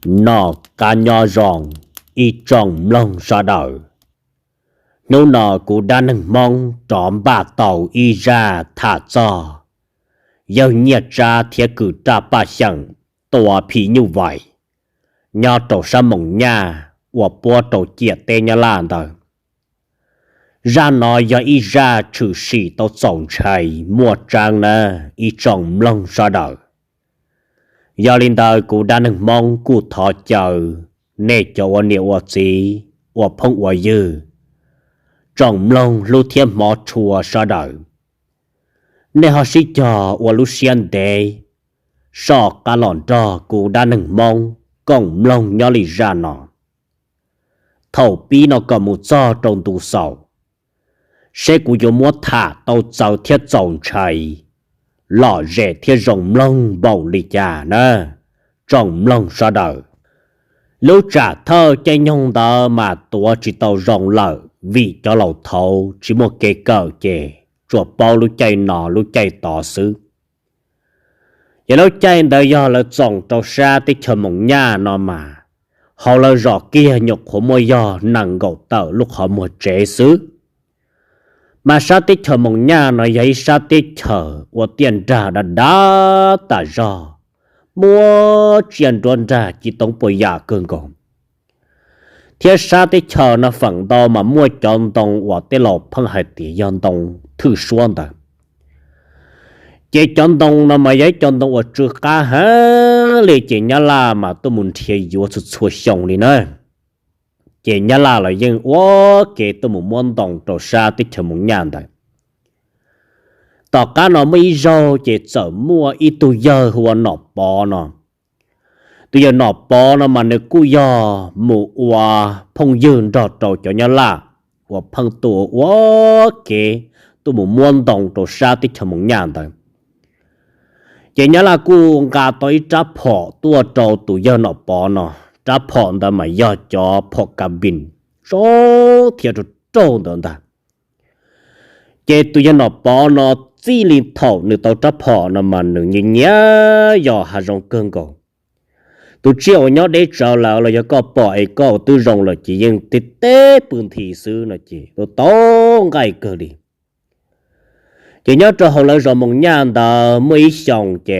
Noj qab nyob zoo ib tsoom mloog sawv daws. Hnub no kuv dab neeg Hmoob rov npaj tau ib zaj tham txog yawg Nyiaj Tsab thiab kws raj Paj Xyeem tua phim nyuj vais nyob rau sab Moos Nyaj uas puab rau ciam teb Nyab Laj ntawd. Zaj no yog ib zaj tshwm sim tau txaus ntshai muaj tseeb na ib tsoom mloog sawv daws. Yog li ntawd kuv dab neeg Hmoob kuj thov caw nej cov ua niam ua txiv, ua phooj ua ywg, tsoom mloog hlub thiab hmov tshua sawv daws, nej ho sib cog ua lub siab ntev soj qab los nrog kuv dab neeg Hmoob koom mloog nyob li zaj no. Thaum pib no kom mus txog rau ntu xaus, seb kuv yuav muab tham tau txawv thiab txaus ntshai, lom zem thiab zoo mloog npaum li cas na tsoom mloog sawv daws. Lub tsam thawj caij nyoog ntawd mas tuav tsis tau zoo lawm vim cov laus thaud tsis muaj kev kawm ces tsuas paub lub caij no lub caij tod xwb. Ces lub caij ntawd yog lawv txoos rau sab teb chaws Moos Nyaj no mas, hauv lawv zos kiag nyuam qhuav muaj yog nees nkaum tawm lub qhov muag tsev xwb. Mas sab teb chaws Moos Nyaj no yog ib sab teb chaws ua tiaj nrag dav dav tas zog, muaj tsiaj nruab nrag ci toob puas yam kawg nkaus. Thiab sab teb chaws no feem ntau mas muaj cov ntoo uas tej laus pheej hais tias yog ntoo thwj suab ntawd. Ces cov ntoo no mas yog ib cov ntoo uas tsw qab heev li ces Nyab Laj mas tuaj mus nrhiav yuav txhua txhua xyoo li na. Ces Nyab Laj los yeej ua kev tuaj mus muab ntoo rau sab teb chaws Moos Nyaj ntawd. Tom qab no muaj ib zaug ces txawm muaj ib tug yawg hu ua Nom Pov no. Tus yawg Nom Pov no mas nws kuj yog mus ua phooj ywg nrog rau cov Nyab Laj uas pheej tuaj ua kev tuaj mus muab ntoo rau sab teb chaws Moos Nyaj ntawd. Ces Nyab Laj kuj nqa tau ib rab phom tuaj rau tus yawg Nom Pov no. Rab phom ntawd mas yog cov phom ka pis zoo thiab raug raug ntawd ntag. Ces tus yawg Nom Pov no txij li thaum nws tau rab phom no mas nws nyiam nyiam yos hav zoov kawg nkaus. Tus tsiaj uas nyob deb tsawv lawm los yog koj pom es koj ua twb zoo lawm ces yeej teb teb pw nthi xwb no ces tau nqaij kawg li. Ces nyob rau hauv lawv zos Moos Nyaj ntawd muaj ib xyoos ces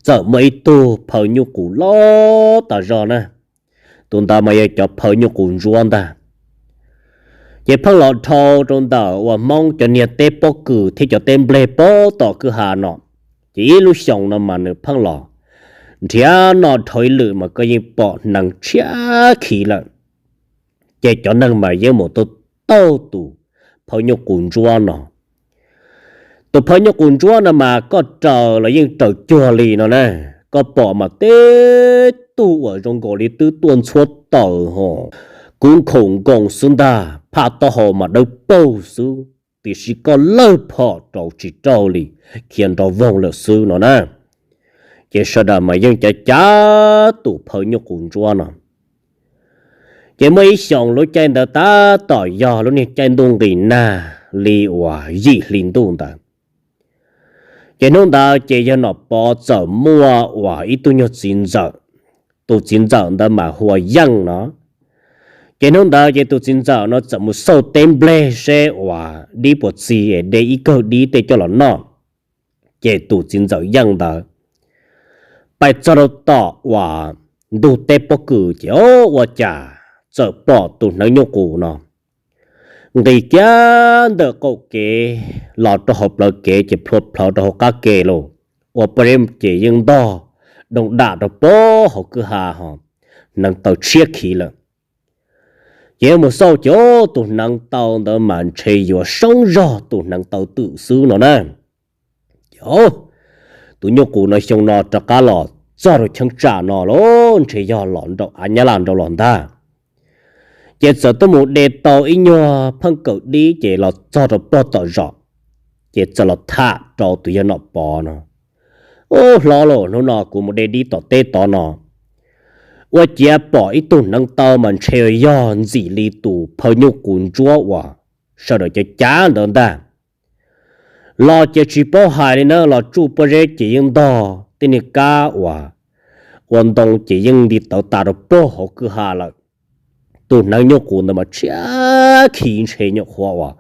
txawm muaj ib tug phaw nyuj qus loj tas zog na. Tus ntawd mas yog cov phaw nyuj qus ntsuab ntag. Ces pheej los dhau rau ntawm uas Hmoob cov niag teb pob kws thiab cov teb nplej pob tom kwj ha no. Ces ib lub xyoos no mas nws pheej los nrhiav noj dhau ib lwm mas koj yeej pom hneev tshiab khiv lawm. Ces cov neeg mas yeej mus taug taug tus phaw nyuj qus ntsuab no. Tus phaw nyuj qus ntsuab no mas koj raws los yeej raws cuag li no na. Koj pom mas teb tug uas zoo nkaus li twb tuaj ntxhuab taws ho, kuv nkhaus nkoos xwb ntag, phaj taub hau mas dawb paug xwb, tiam sis koj lawj phom rau tsis raug li, khiav nrov voog lawm xwb no na. Ces sawv daws mas yeej cav cav tus phaw nyuj qus ntsuab no. Ces muaj ib xyoos lub caij ntawd tab tom yog lub niag caij ntuj nqis nag li uas yim hli ntuj ntawd. Ces hnub ntawd ces yawg Nom Pov txawm muaj uas ib tug nyuag txiv ntxawm, tus txiv ntxawm ntawd mas hu ua Yeej no. Ces hnub ntawd ces tus txiv ntxawm no txawm mus xauj teb nplej seb uas dib puas txig es de ib kawg dib tej coj los noj. Ces tus txiv ntxawm Yeej ntawd pais txog rau tom uas ntug teb pob kws ces o ua cas txawm pom tus hneev nyuj qus no nqis kiag ntawm qaum kev los rau hauv plawv kev ces plhuav plhawv rau hauv qab ke lauj. Ua pob zeb ces yeej ntog dooj dam rau pob hauv kwj ha ho, hneev taw tshiab khiv lawm. Ces mus xauj ces tus hneev taw ntawd mas ntshe yuav soob zog tus hneev taw twm xwb no na. Ces tus nyuj qus no xyoo no rov qab los txog rau cheeb tsam no lauj, ntshe yog los nraum av Nyab Laj nraud los ntag. Ces txawm tuaj mus de tau ib nyuag pheej kawm dib ces los txog rau pog tom zos, ces txawm los tham rau tus yawg Nom Pov no, Ub hlob lauj, hnub no kuv mus de dib tom teb tod no, ua ciav pom ib tug hneev taw mas ntshe yog ntxim li tus phaw nyuj qus ntsuab uas sawv daws cav cav ntawd ntag. Los ces tsis paub hais li na, los tsuj pob zeb ces yeej ntog tej niag kab uas ua ntoo ces yeej nti tawv tas rau pog hauv kwj ha lawm. Tus hneev nyuj qus ntawd mas tshiab khi ntshe nyuam qhuav uas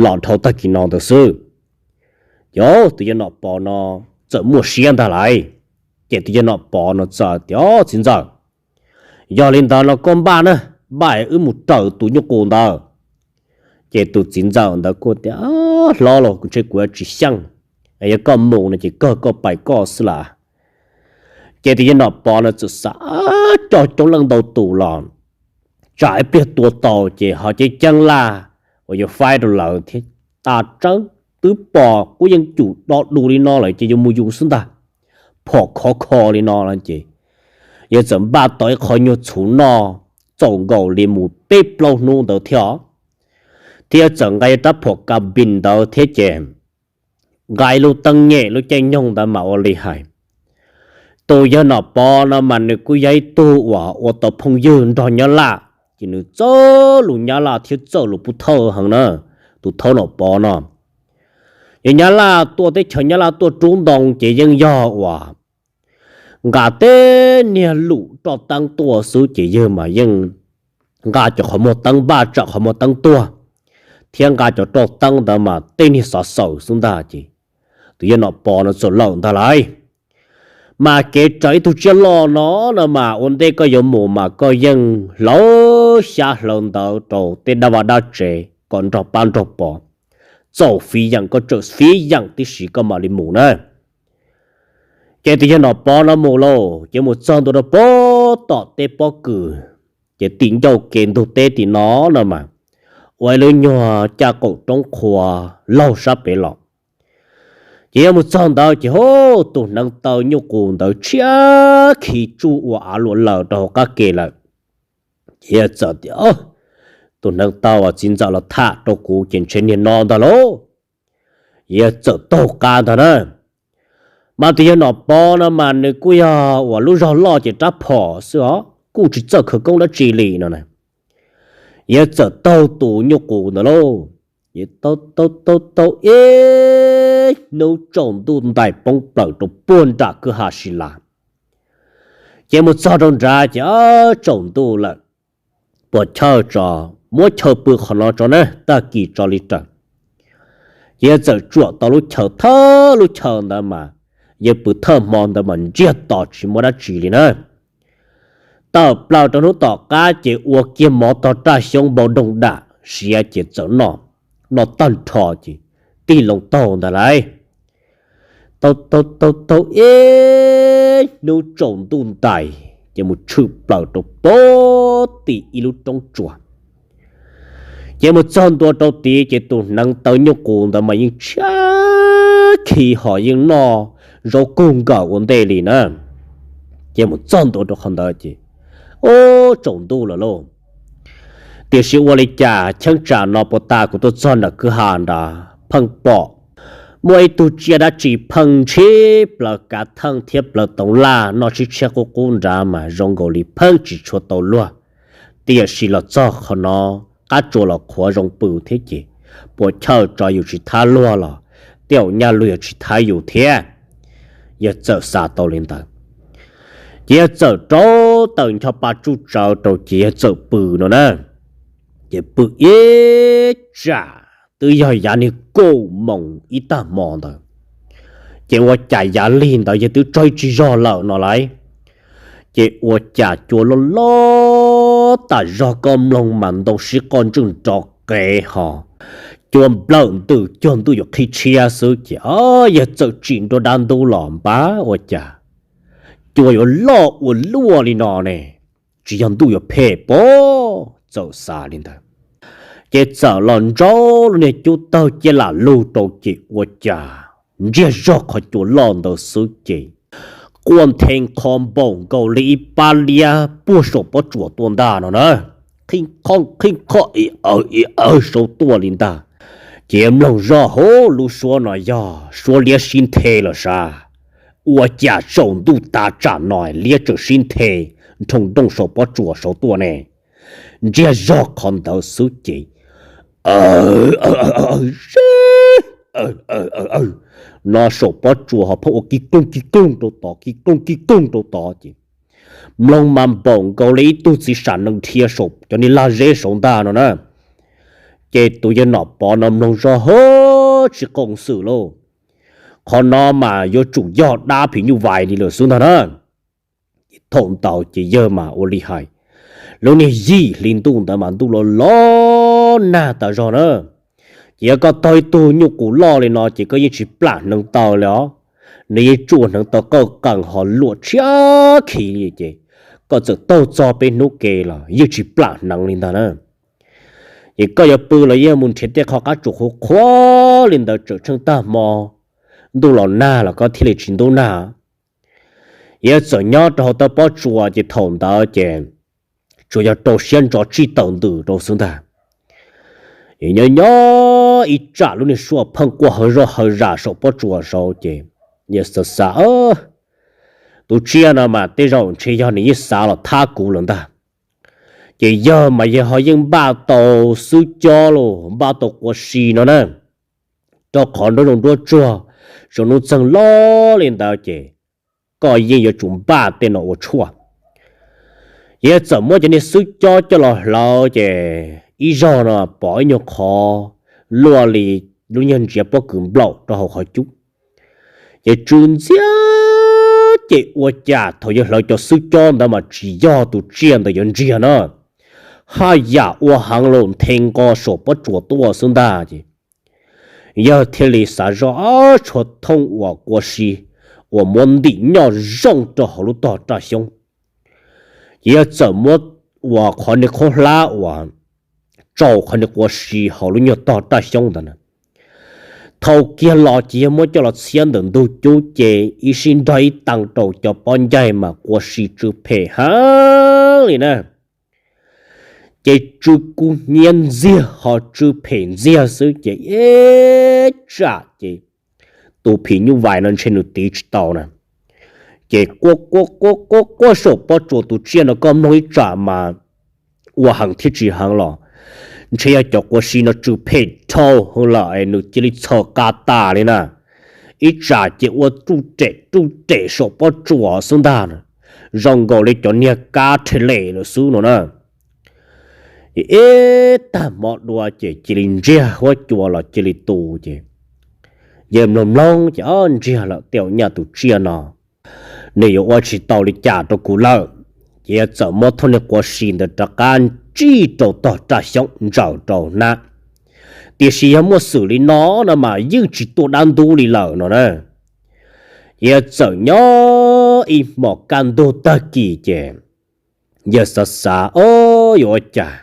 los dhau tag kis no ntawd xwb. Ces tus yawg Nom Pov no txawm muaj siab ntag lauj. Ces tus yawg Nom Pov no txawm tias, Txiv ntxawm, yog li ntawd no koj npaj na, npaj wb mus raws tus nyuj qus ntawd. Ces tus txiv ntxawm ntawd kuj tias, Hlob los kuv ntshe kuv yuav tsis xyeej, yog koj mus no ces kawg koj pais koj xwb las. Ces tus yawg Nom Pov no txawm xav, Coj coob leej ntau tus los tsam ib pliag tua tau ces ho ceeb ceeb laj uas yuav faib rau lawv thiab. Tas tseeb twb pom kuj yeej cum do du li no lawm ces yuav mus yus xwb ntag. Phom khov kho li no no ces yawg txawm npaj tau ib qho nyuag txhuv noj, txaus nkaus li mus peb plaub hnub ntawd thiab os. Thiab txawm nqa rab phom ka pis ntawd thiab ces nqa ib lub teeb nyem lub caij nyoog ntawd mas ua li hais, tus yawg Nom Pov no mas nws kuj yog ib tug uas ua tau phooj ywg nrog Nyab Laj, ces nws txawj lus Nyab Laj thiab txawj lus Pub Thawj heev na. Tus thaub Nom Pov no, yog Nyab Laj tuaj teb chaws Nyab Laj tuaj rub ntoo ces yeej yog uas nqa tej niag lus roj teeb tuaj xwb ces yawg mas yeej nqa cov qhov muag teeb npaj tsam qhov muag teeb tuag, thiab nqa cov roj teeb ntawd mas tej niag xov xaws xwb ntag ces tus yawg Nom Pov no txawm lawm ntag lauj. Mas kev raws ib tug tsiaj loj no no mas ua ntej koj yuav mus mas koj yeej hlawv xyab hlawv ntawv rau tej dab vaj dab tsev kom nrog pab nrog pov, txaus fiv yeem koj txawm fiv yeem tib si koj mam li mus na. Ces tus yawg Nom Pov no mus lauj, ces mus txog ntua rau pem tom teb pob kws, ces tim ncauj kev ntug teb tim no no mas ua ib lub nyuag caj qaum roob qhuav laug sab pem los. Ces yawg mus txog ntawd ces hu, tus hneev taw nyuj qus ntawd tshiab khi tsuj ua av luam lawm rau hauv qab ke lawm. Ces yawg txawm tias, Tus hneev taw uas txiv ntxawm los tham rau kuv ces ntshe niag no ntag lauj. Yawg txawm taug qab ntag na. Mas tus yawg Nom Pov no mas nws kuj yog uas lub zog loj ces rab phom xwb os, kuj tsis txawj khawv koob dab tsi li no na. Yawg txawm taug tus nyuj qus ntawd lauj. Taug taug taug ib hnub tsaus ntuj ntais poob plaws rau puag nram kwj ha Sis Las. Ces mus txog rau nrad ces tsaus ntuj lawm, puas chawj tso, muab chaw pw qhov no tso na, tag kis tso li raws. Ces yawg txawm tsuam tau lub chaw, thawj lub chaw ntawd mas yawg pw thawj hmo ntawd mas ntsiag to tsis muaj dab tsi li na. Tawm plaws rau hnub tom qab ces ua kiag mov tog raj xyoob npau doog dam siav ces txawm noj, noj tag nrho ces tig loo taug ntag lauj. Taug taug taug taug ib hnub tsaus ntuj ntais ces mus tshwm plaws rau pem tim ib lub roob tsuas. Ces mus txog ntua rau tid ces tus hneev taw nyuj qus ntawd mas yeej tshiab khi ho yeej noj zaub kug nkawm ua ntej li na. Ces mus txog ntua rau qhov ntawd ces, ub, tsaus ntuj lawm lauj. Tiam sis ua li cas cheeb tsam no puag ta kuv tuaj txog nram kwj ha nrad pheej pom muaj ib tug tsiaj dab tsi pheej ntshib plaws kav theej thiab plaws toov laj noj sib tshiab qub qub nrad mas zoo nkaus li pheej tsis tshua tau luag. Tiam sis los txog qhov no qab tsuas los qhuav zoo pw thiab ces puas chawj tso yus tsis thab luag los tej zaum nyaj luag yuav tsis thab yus thiab. Yawg txawm xav tau li ntawd, ces yawg txawm rauv taws ncho pa tsuj tsawv rau ces yawg txawm pw no na. Ces pw ib tsam twb yog yav niag kaum moos ib tag hmo ntawd, ces ua cas yav lig ntawd yawg twb tsaug tsis zog lawm no lauj. Ces ua cas cua loj loj tas zog, koj mloog mas ntoo sib qoj ntswj nrov qev ho, cua nplawm ntws cuag ntuj yuav qhib tshiab xwb ces yawg txawm tsim nruab dab ntub los npab ua cas cua yuav loj ua luaj li no ne, tsis yog ntuj yuav phem pob, txawm xav li ntawd. Ces txawm los ntsaub lub niag cub tawg ciaj lam lug rau ces ua cas ntsiag zog qhov cua loj ntawd xwb ces quaj nthe nqho npaum nkaus li ib pab liab puag saum pob tsuas tuaj ntag no na. Qhib qho qhib qho i aw i aw saud tuaj li ntag. Ces mloog zoj hauv lub suab no yog suab liab sib nthe los sav. Ua cas tsaus ntuj tas tsam no liab tseem sib nthe nroo nrooj saum pob tsuas saud tuaj ne. Ntsiag zog qhov ntawd xwb ces no saum pob tsuas ho pheej ua kig koog kig koog rau tod, kig koog kig koog rau tod ces Mloog mas npaum nkaus li ib tug txiv sam nees dhia saum cov niag lag zeb saud ntag no na. Ces tus yawg Nom Pov no mloog zog hab tsis qoom xwm lauj. Qhov no mas yuav tsum yog dab phim nyuj vais li lawm xwb ntag na. Thaum ntawd ces yawg mas ua li hais, lub niag yim hli ntuj ntawd mas ntuj los los nag tas zog na. Ces yog koj taug ib tug nyuj qus loj li no ces koj yeej tsis plam hneev taw li os. Nws yeej tsuas hneev taw qawj qees ho luam tshiab khiv li ces koj txawm taug txog peb hnub ke los yeej tsis plam hneev li ntag na. Ces koj yuav pw los yeej mus nrhiav tej qhov qab tsuas qhuav qhuav li ntawd tseem tsheej tag hmo ntuj los nag los koj thiaj li tsis ntub nag. Yawg txawm nyob rau hauv tawb pob tsuas ces thaum ntawd ces tsuas yog rau siab ntso tsij taws ntws rau xwb ntag. Nyob nyob ib tsam lub niag suab pheej quaj hawv zoj hawv zam saum pob tsuas saud ces yawg xav xav, tus tsiaj no mas tej zaum ntshe yog nws yeej xav los thab kuv lawm ntag. Ces yawg mas yawg ho yeej npaj tau xwb cob los npaj tau quas si no na, rau qhov nruab zoov nruab tsuag, zoo hnub txeeg loj li ntawd ces koj yeej yuav tsum npaj tej no ua tshuaj. Yawg txawm muab cov niag xwb cob coj los hlawv ces ib zaug no pom ib nyuag qhov luaj li lub nyuag ntsiav pob kws nplaum rau hauv qhov cub. Ces tsw ntxiag, ces ua cas thaum yawg hlawv cov xwb cob ntawd mas tsis yog tus tsiaj ntawd yuav ntsiag na, haj yam ua heev los nthe nqo saum pob tsuas tuaj xwb ntag ces yawg thiaj li xav zoj tshuav thooj uas quas si uas muab ntim nyoj zooj rau hauv lub tog raj xyoob. Ces yawg txawm muab uas qhov niag qhov hlab uas tsau qhov niag quas si hauv lub nyuag tog raj xyoob ntawd na. Thaum kiag los ces yawg muab coj los txhiab ntawm ntug cub ces ib sij nrog ib tee rau cov pob ncaig mas quas si tsw phem heev li na. Ces tsw kub hnyiab ntxiag ho tsw phem ntxiag xwb ces ib tsam ces tus phim nyuj vais no ntshe nws tiv tsis tau na. Ces quaj quaj quaj quaj quaj saum pob tsuas, tus tsiaj no koj mloog ib tsam mas ua heev thiab tsis heev los ntshe yog cov quas si no tsw phem dhau lawm es nws cia li txhaws qa tas li na. Ib tsam ces ua ruj rem ruj rem saum pob tsuas xwb ntag, zoo nkaus li cov niag kab rhe lem lawm xwb no na. Ces ib tag hmo dua ces cia li ntsiag huab cua los cia li tu ces yawg mloog mloog ces ob ntsiag lawm, tej zaum nyaj tus tsiaj no nws yuav ua tsis tau li cas rau kuv lawm. Ces yawg txawm muab thooj niag quas si ntawd rov qab ntsij rau tog raj xyoob ntsaws rau hnab. Tiam sis yog muaj xwm li no no mas yeej tsis tuaj dab ntub li lawm no na. Ces yawg txawm nyob ib hmos kaj ntug tag kis ces yawg xav xav, o, yuav ua cas,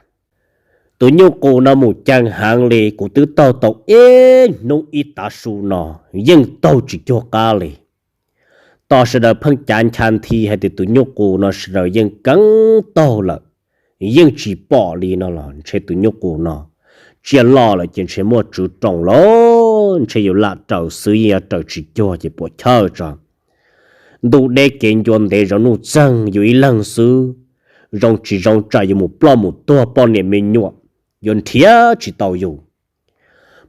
tus nyuj qus no mus ceev heev li, kuv twb taug tau ib hnub ib tav su no yeej taug tsis cuag qab li. Tos sawv daws pheej cav ncha nthi hais tias tus nyuj qus no sawv daws yeej keeb taug lawm, yeej tsis pom li no los ntshe tus nyuj qus no tsiaj loj lawm ces ntshe muaj tswv roos lawm, ntshe yuav lam raws xwb yeej yuav raws tsis cuag ces puas chawj tso. Ntuj deb kev ncua ntev, zoo nuj txeeg yus ib leeg xwb, zoo tsis zoo tsam yus mus ploj mus tuag poj niam me nyuam yuav nrhiav tsis tau yus.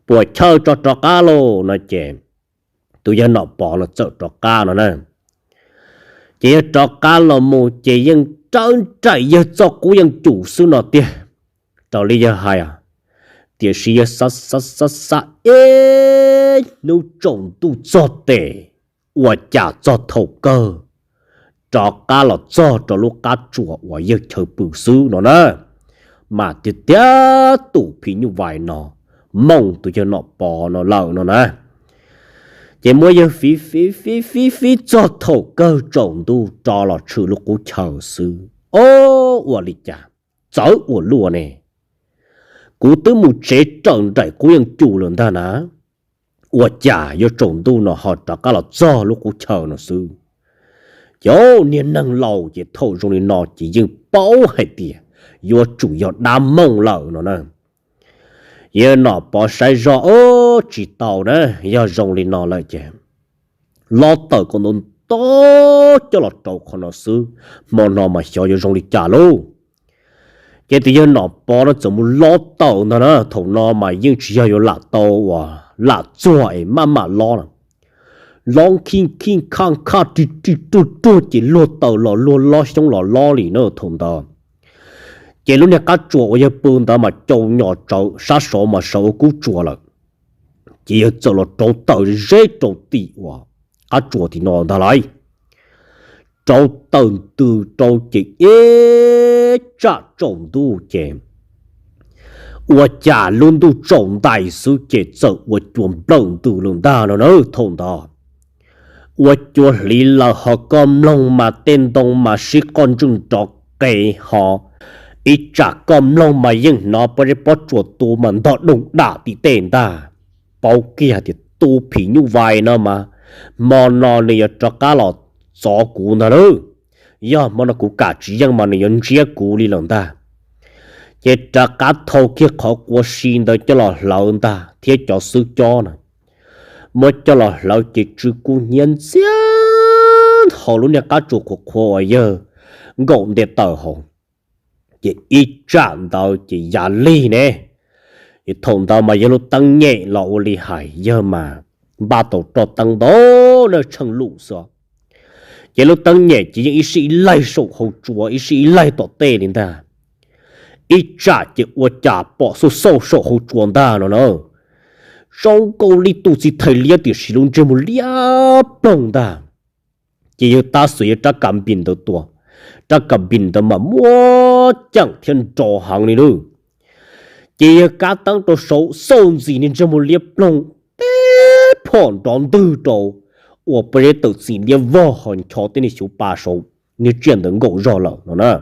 Puas chawj tso rov qab lauj no ces tus yawg Nom Pov no txawm rov qab no na. Ces yawg rov qab los mus ces yeej rawv nraim yawg txoj qub yeej cum xwb no tiag, raws li yawg hais. Tiam sis yawg xav xav xav xav ib hnub tsaus ntuj txog tes, ua cas txog thaum kawg rov qab los txog rau lub qab tsuas uas yawg chaw pw xwb no na, mas tiag tiag tus phim nyuj vais no mooj tus yawg Nom Pov no lawm no na. Ces muab yawg fiv fiv fiv fiv fiv txog thaum kawg tsaus ntuj rov los tshwm lub qub chaw xwb. O, ua li cas txawv ua luaj ne? Kuv twb mus tsev raws nraim qub yeej cum lawm ntag na, ua cas yuav tsaus ntuj no ho rov qab los txog lub qub chaw no xwb? Ces niag neeg laus ces thaum zoo li no ces yeej paub hais tias yuav tsum yog dab mooj lawm no na. Yawg Nom Pov saib zoj, o, tsis tau na, yog zoo li no lawm ces lob tawm kom ntau ntau coj los rau qhov no xwb, hmo no mas xyov yuav zoo li cas lauj. Ces tus yawg Nom Pov no txawm mus lob tawm ntag na, thaum no mas yeej tsis yog yuav lam tau uas lam txuag es maj mam lob na. lov khij khij khaj khaj ri ri ruag ruag ces luag taws los luag lob xyoob los lob li na thaum ntawd. Ces lub niag qab tsuas uas yawg pw ntawd mas cau nyos tsawv sab saud mas sawv ua kub tsuas lawm. Ces yawg txawm los rauv taws zeb rau tim uas qab tsuas tim no ntag lauj. Rauv taws ntws rau ces ib tsam tsaus ntuj ces ua cas lub ntuj tsaus ntais xwb ces txawm ua cua nplawm ntws lawm ntag no na thaum ntawd. Ua cua hliv lawm ho koj mloog mas tej ntoo mas sib qoj ntswj nrov qees ho ib tsam koj mloog mas yeej hnov pob zeb pob tsuas tu mas ntog doog dam tim tej ntag. Paub kiag tias tus phim nyuj vais no mas hmo no nws yuav rov qab los txov kuv ntag lauj. Yog hmo no kuv kam tsis yeej mas nws yuav ntsiab kuv li lawm ntag. Ces rov qab thau kiag qhov qua si ntawd coj los hlawv ntag thiab cov xwb cob na muab coj los hlawv ces tsw kub hnyiab ntxiag hauv lub niag qab tsuas qhuav qhuav uas yawg nkaum nte taws hauv. Ces ib tsam ntawd ces yav lig ne, es thaum ntawd mas yawg lub teeb nyem los ua li hais yawg mas npaj tau roj teeb ntau na tsheej lus xwb. Ces lub teeb nyem ces yeej ib sij ib laig saum hauv tsua ib sij ib laig tom tej li ntag. Ib tsam ces ua cas pom xauj xauj saum hauv tsua ntag no na. Zoo nkaus li tus txiv thais liab tiam sis lub ntsej muag liab ploog ntag. Ces yawg tab xwm yawg rab kas npis ntawd tua, rab kas npis ntawd mas muaj ceem thiab nrov heev li lauj. Ces yawg kab teeb rau saud xauj ntxis niag ntsej muag liab ploog teb phom nrov ntwg rau uas pob zeb tawm txim liab vog ho ncho tej niag xyuv pa saud niag tsiaj ntawd nkaum zog lawm no na.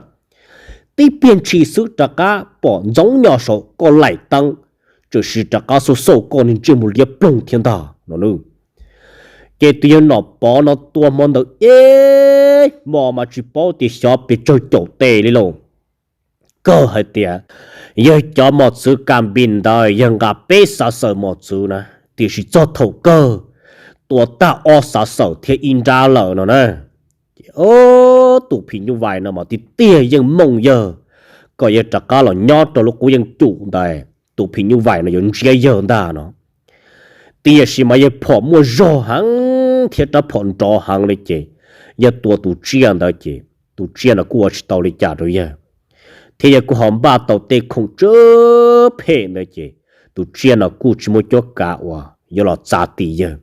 Tib pliag ntshis xwb rov qab pom ntxoov nyo saud koj laim teeb, txawm sis rov qab xauj xauj koj niag ntsej muag liab ploog thiab ntag no na. Ces tus yawg Nom Pov no tua hmo ntawd ib hmo mas tsis paub tias xyov pes tsawg caum tes li lauj. Kawg hais tias yawg cov mos txwv kas npis ntawd yawg nqa peb xav xawm mos txwv na, tiam sis txog thaum kawg tua tag ob xav xawm thiab ib nrab lawm no na. Ces tus phim nyuj vais no mas tiag tiag yeej mooj yawg kom yawg rov qab los nyob rau lub qub yeej cum ntawd, tus phim nyuj vais no yuav ntsiab yawg ntag no. Tiam sis mas yawg phom muaj zog heev thiab rab phom nrov heev li ces yawg tua tus tsiaj ntawd ces tus tsiaj no kuj ua tsis tau li cas rau yawg, thiab yawg kuj ho npaj tau tej khoom tsw phem ntawd ces tus tsiaj no kuj tsis muaj cuab kav uas yuav los txav tim yawg.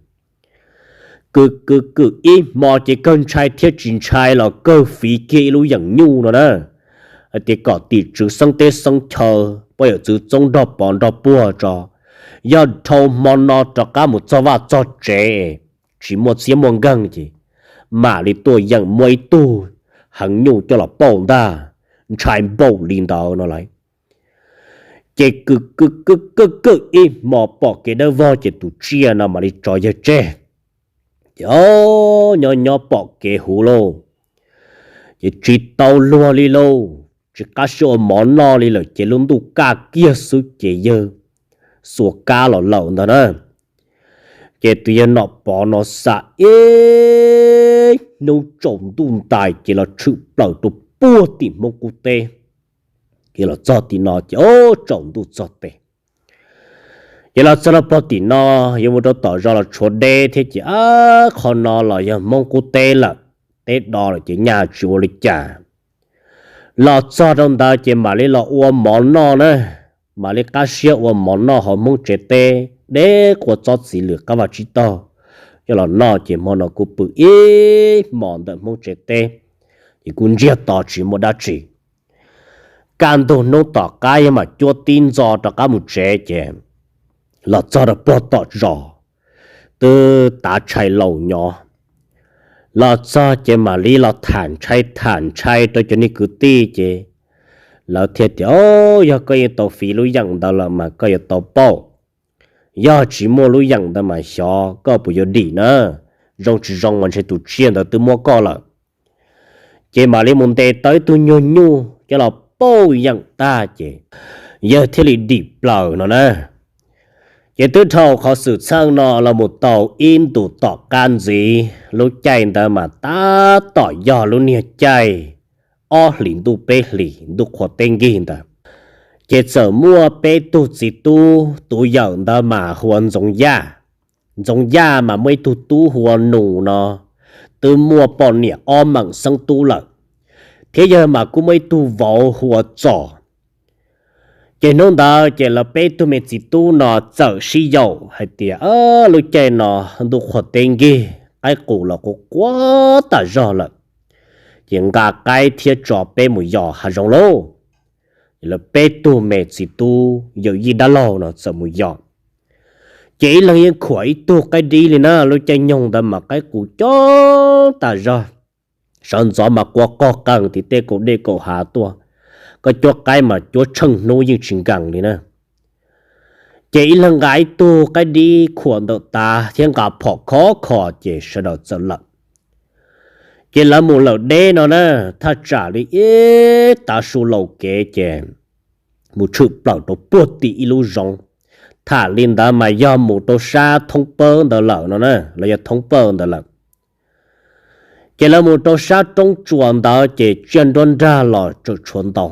Kwm kwm kwm ib hmo ces kawg ntshai thiab tsis ntshai los kawg fiv kiag ib lub yeem nyuj no na, hais tias kom tim tswv xeeb teb xeeb chaw, poj yawm txwv txoob nrog pov nrog puag tso, yog dhau hmo no rov qab mus txog vaj txog tsev, tsis muaj txhiab muaj nkeeg ces mam li tuaj yeem muab ib tug heev nyuj coj los pauj ntag, ntshai npaum li ntawd no lauj. Ces kwm kwm kwm kwm kwm ib hmo pom kev dawb vog ces tus tsiaj no mam li tso yawg tseg. Ces o, nyob nyob pom kev huv lauj, ces tsis tau luag li lauj, tsis qab siab ua mov noj li lawm ces lub ntuj kaj kiag xwb ces yawg xuas kab los lawm ntag na. Ces tus yawg Nom Pov no xav ib hnub tsaus ntuj ntais ces los tshwm plaws rau puag tim Hmoob qub teb. Ces los txog tim no ces o, tsaus ntuj txog tes. Ces los txog rau puag tim no, yuav mus rau tom zos los tshuav deb thiab ces ab, qhov no los yog Hmoob qub teb lawm, teb do lawm ces nyaj tsis ua li cas. Los txog rau ntawd ces mam li los ua mov noj na, mam li qab siab ua mov noj hauv Hmoob tsev teb deb qua txob txiv lwm qab vaj tsib taug coj los noj ces hmo no kuj pw ib hmos ntawm Hmoob tsev teb, ces kuj ntsiag to tsis muaj dab tsi. Kaj ntug hnub tom qab yawg mam cuab tib ntxo rov qab mus tsev ces los txog rau puag tom zos, twb tav tshais laus nyob. Los txog ces mam li los tham ntshai tham ntshai rau cov niag kwv tij ces lawv thiaj tias, o, yog koj yeej tau fiv lub yeem ntawd lawm mas koj yuav tau pauj. Yog tsis muaj lub yeem ntawd mas xyov koj puas yuav dim na, zoo tsis zoo mas ntshe tus tsiaj ntawd twb muab koj lawm. Ces mam li mus ntes tau ib tug nyuag nyuj coj los pauj yeem tag ces yawg thiaj li dim plaws no na. Ces twb dhau qhov xwm txheej no los mus tau ib ntus tom qab ntxiv, lub caij ntawd mas tab tom yog lub niag caij ob hlis ntuj peb hlis ntuj qhua teb nkig ntawd, ces txawm muaj peb tug txiv tub, tus yawm ntawd mas hu ua Ntxoov Yaj, Ntxoov Yaj mas muaj ib tug tub hu ua Nus no, twb muaj poj niam ob meem xeeb tub lawm, thiab yawg mas kuj muaj ib tug vauv hu ua Txos. Ces hnub ntawd ces lawv peb tug me txiv tub no txawm sib yaum hais tias, lub caij no ntuj qhuav teb nkig, qaib qus los quav quav tas zog lawm, ces nqa qaib thiab tso peb mus yos hav zoov lauj. Ces lawv peb tug me txiv tub yawm yij dab laug no txawm mus yos. Ces ib leeg yeej khuam ib tug qaib dib li na, lub caij nyoog ntawd mas qaib qus coob tas zog. Sawv ntxov mas qua qog qees tim tej kaum dej kaum hav tuaj, koj cuab qaib mas cuab tsheej hnub yeej tsis nkees li na. Ces ib leeg nqa ib tug qaib dib khuam ntawm tav thiab nqa phom khov kho ces sawv daws txawm lawm. Ces lawv mus lawm deb no na, thaj tsam li ib tav su laus kev ces mus tshwm plaws rau puag tim ib lub zoov. Tham li ntawd mas yog mus rau sab thoob pawg ntawd lawm no na, los yog thoob pawg ntawd lawm. Ces lawv mus rau sab roob tsuas ntawd ces tsiaj nruab nrag los tseem tshuav ntau.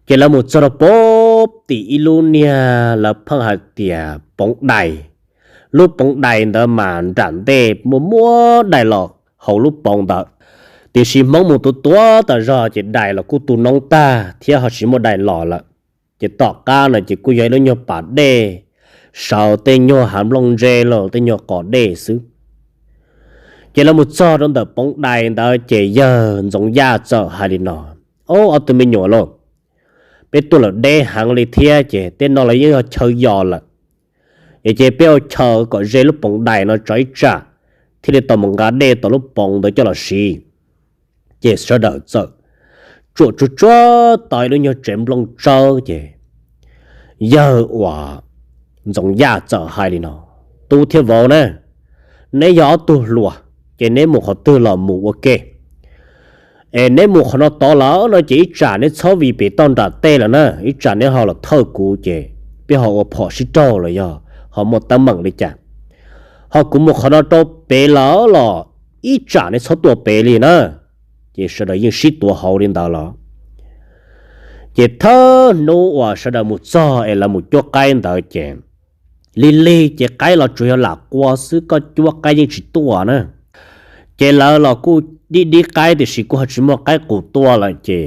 Ces lawv mus txog rau puag tim ib lub niag lawv pheej hais tias poov dais. Lub poov dais ntawd mas nram ntej muaj muab dais los hauv lub poov ntawd, tiam sis Hmoob mus tua tua tas zog ces dais los kuj tu noob tag thiab ho tsis muaj dais los lawm. Ces tom qab no ces kuj yog ib lub nyuag pas dej, saum tej nyuag hav nplooj ntse los tej nyuag qos dej xwb. Ces lawv mus txog rau ntawm poov dais ntawd ces yawg Ntxoov Yaj txawm hais li no, Ob, ob tug me nyuam lauj, peb tuaj lawm deb heev li thiab ces tej no los yeej yog chaw yos lawm. Es ces peb ua chaw kom ze lub poov dais no tso ib tsam, thiaj li tau mus nqa dej tom lub poov ntawd coj los siv. Ces sawv daws txawm tsuam tsuag tsuag tau ib lub nyuag tsev nplooj tsawb ces yawg uas Ntxoov Yaj txawm hais li no, Tub thiab vauv na, neb yog ob tug hluas, ces neb mus qhov twg los mus ua ke. Es neb mus qhov no tod lawm no ces ib tsam neb txhob vim pem toj nram tej lawm na, ib tsam neb ho los thawj kuv ces peb ho ua phom sib raug los yog ho muaj teeb meem li cas. Ho kuv mus qhov no rau pem lawm los ib tsam neb txhob tuaj pem li na. Ces sawv daws yeej sib tuav hauv li ntawd los. Ces thawj hnub uas sawv daws mus txog es lawv mus cuab qaib ntawd ces lig lig ces qaib los tsuas yog lam qua xwb, koj cuab qaib yeej tsis tuaj na. Ces lawv los kuj dib dib qaib tiam sis kuj ho tsis muaj qaib qus tua lawm ces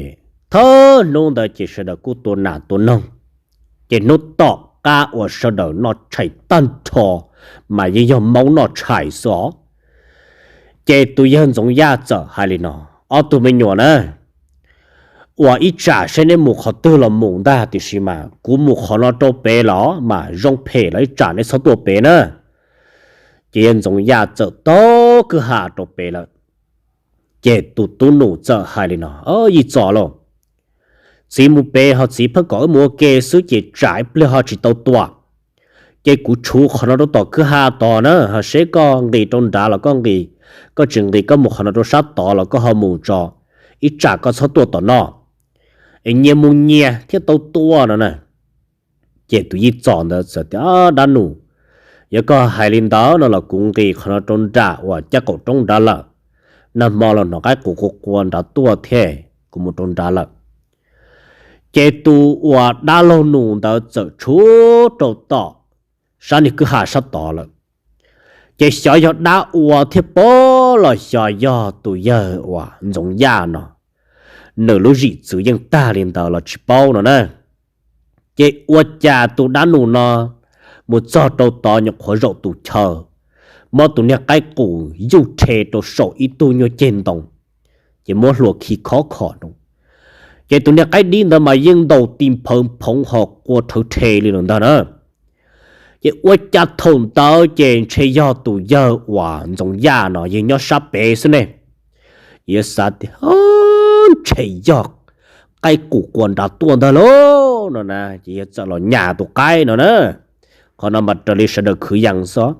thawj hnub ntawd ces sawv daws kuj tua nas tua noog. Ces hnub tom qab uas sawv daws noj tshais tag nrho mas yeej yog Hmoob noj tshais xwb os. Ces tus yawg Ntxoov Yaj txawm hais li no, Ob tug me nyuam na, uas ib tsam seb neb mus qhov twg los mus ntag, tiam sis mas kuv mus qhov no rau pem los mas zoo phem los ib tsam neb txhob tuaj pem na. Ces yawg Ntxoov Yaj txawm taug kwj ha rau pem lawm. Ces tus tub nus txawm hais li no, Yij Txos lauj, txiv mus pem ho txiv pheej kom wb mus ua ke xwb ces tsam ib pliag ho tsis tau tua. Ces kuv tshuv qhov no rau tom kwj ha tod na, ho seb koj nqis rau nrad los koj nqis, koj tsis nqis koj mus qhov no rau sab tod los koj ho mus tso, ib tsam koj txhob tuaj tom no, es nyias mus nyias thiaj tau tua no na. Ces tus Yij Txos ntawd txawm tias, Dab nus, yog koj hais li ntawd no los kuv nqis qhov no rau nram uas caj qaum roob nrad lawm. Nag hmo los hnov qaib qus qua qua nrad tuaj thiab, kuv mus rau nrad lawm. Ces tus uas dab laug nus ntawd txawm tshuv rau tom sab niag kwj ha sab tod lawm. Ces xyov yog dab ua thiab pob los xyov yog tus yawg uas Ntxoov Yaj no, nws lub zim txwv yeej tag li ntawd los tsis paub no na. Ces ua cas tus dab nus no mus txog rau tod nyuam qhuav zaum tus chaw, muab tus niag qaib qus yuj rhe rau saum ib tug nyuag ceg ntoo, ces muab hlua khi khov kho rau. Ces tus niag qaib dib ntawd mas yeej ntaus ti nphawv phoov ho qua rhawv rhe li lawm ntag na. Ces ua cas thaum ntawd ces ntshe yog tus yawg uas Ntxoov Yaj no yawg nyob sab pem xwb ne. Yawg xav tias, Ntshe yog qaib qus qua nrad tuaj ntag lauj no na, ces yawg txawm los nyas tus qaib no na. Qhov no mas raws li sawv daws khwv yees xwb.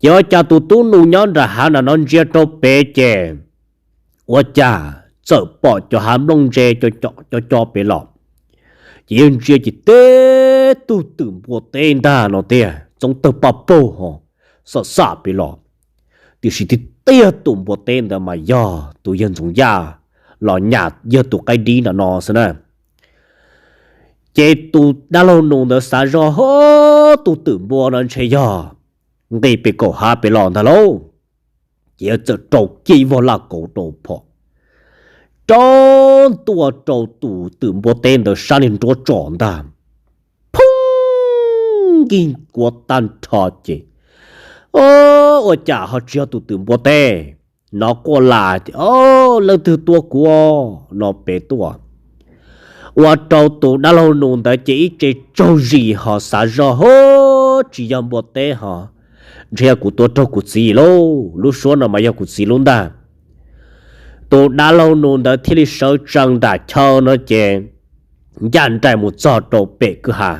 Ces ua cas tus tub nus nyob nram hav nram no ntsia rau pem ces ua cas txawm pom cov hav nplooj ntse co co pem los, ces yawg ntsia ces teb tug twm npua teb ntag no tiag, txoov tawg paj paug ho xam xam pem los. Tiam sis tiag tiag tus npua teb ntawd mas yog tus yawg Ntxoov Yaj los nyas yawg tus qaib dib nram no xwb na. Ces tus dab laug nus ntawd xav zog, Tus twm npua no ntshe yog nqis pem kaum hav pem los ntag lauj. Ces txawm rau kiag ib vog laj kauv rau phom, rau ntua rau tus twm npua teb ntawd sab niag nruab tsom ntag. Phoob, nkig kuav tag nrho ces, O, ua cas ho tsis yog tus twm npua teb? Nov quaj lam tias, O, leej twg tua kuv no pem tuaj? Ua rau tus dab laug nus ntawd ces ib ce tsaug zis ho xav zog, Ho, tsis yog npua teb ho, ntshe yog kuv tua raug kuv txiv lauj. Lub suab no mas yog kuv txiv lub ntag. Tus dab laug nus ntawd thiaj li sawv tsees nram chaw no ces ncaj nraim mus txog rau pem kwj ha.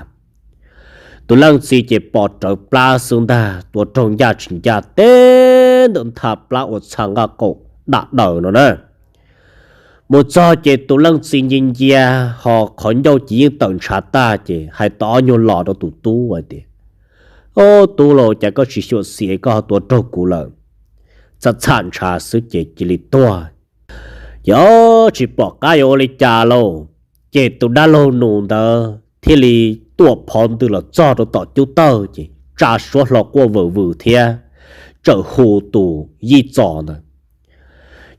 Tus leej txiv ces pom rawv plab xwb ntag, tua raug ncaj tsis ncaj teb ntawm ntha plab ua txha nqaj qaum dam daws no na. Mus txog ces tus leej txiv ncia ncia, ho qhov ncauj ces yeej tawm ntshav tag ces hais tau ob nyuag los rau tus tub hais tias, O, tub lauj, cas koj tsis xyuam xim koj ho tua raug kuv lawm? Txham txham ntshav xwb ces cia li tuag. Ces, O, tsis pom qab yuav ua li cas lauj. Ces tus dab laug nus ntawd thiaj li tuam phov ntws los txog rau tom cub tawg ces tsa suab hlo quaj vwm vwm thiab, txawm hu tus yij txos ntawd.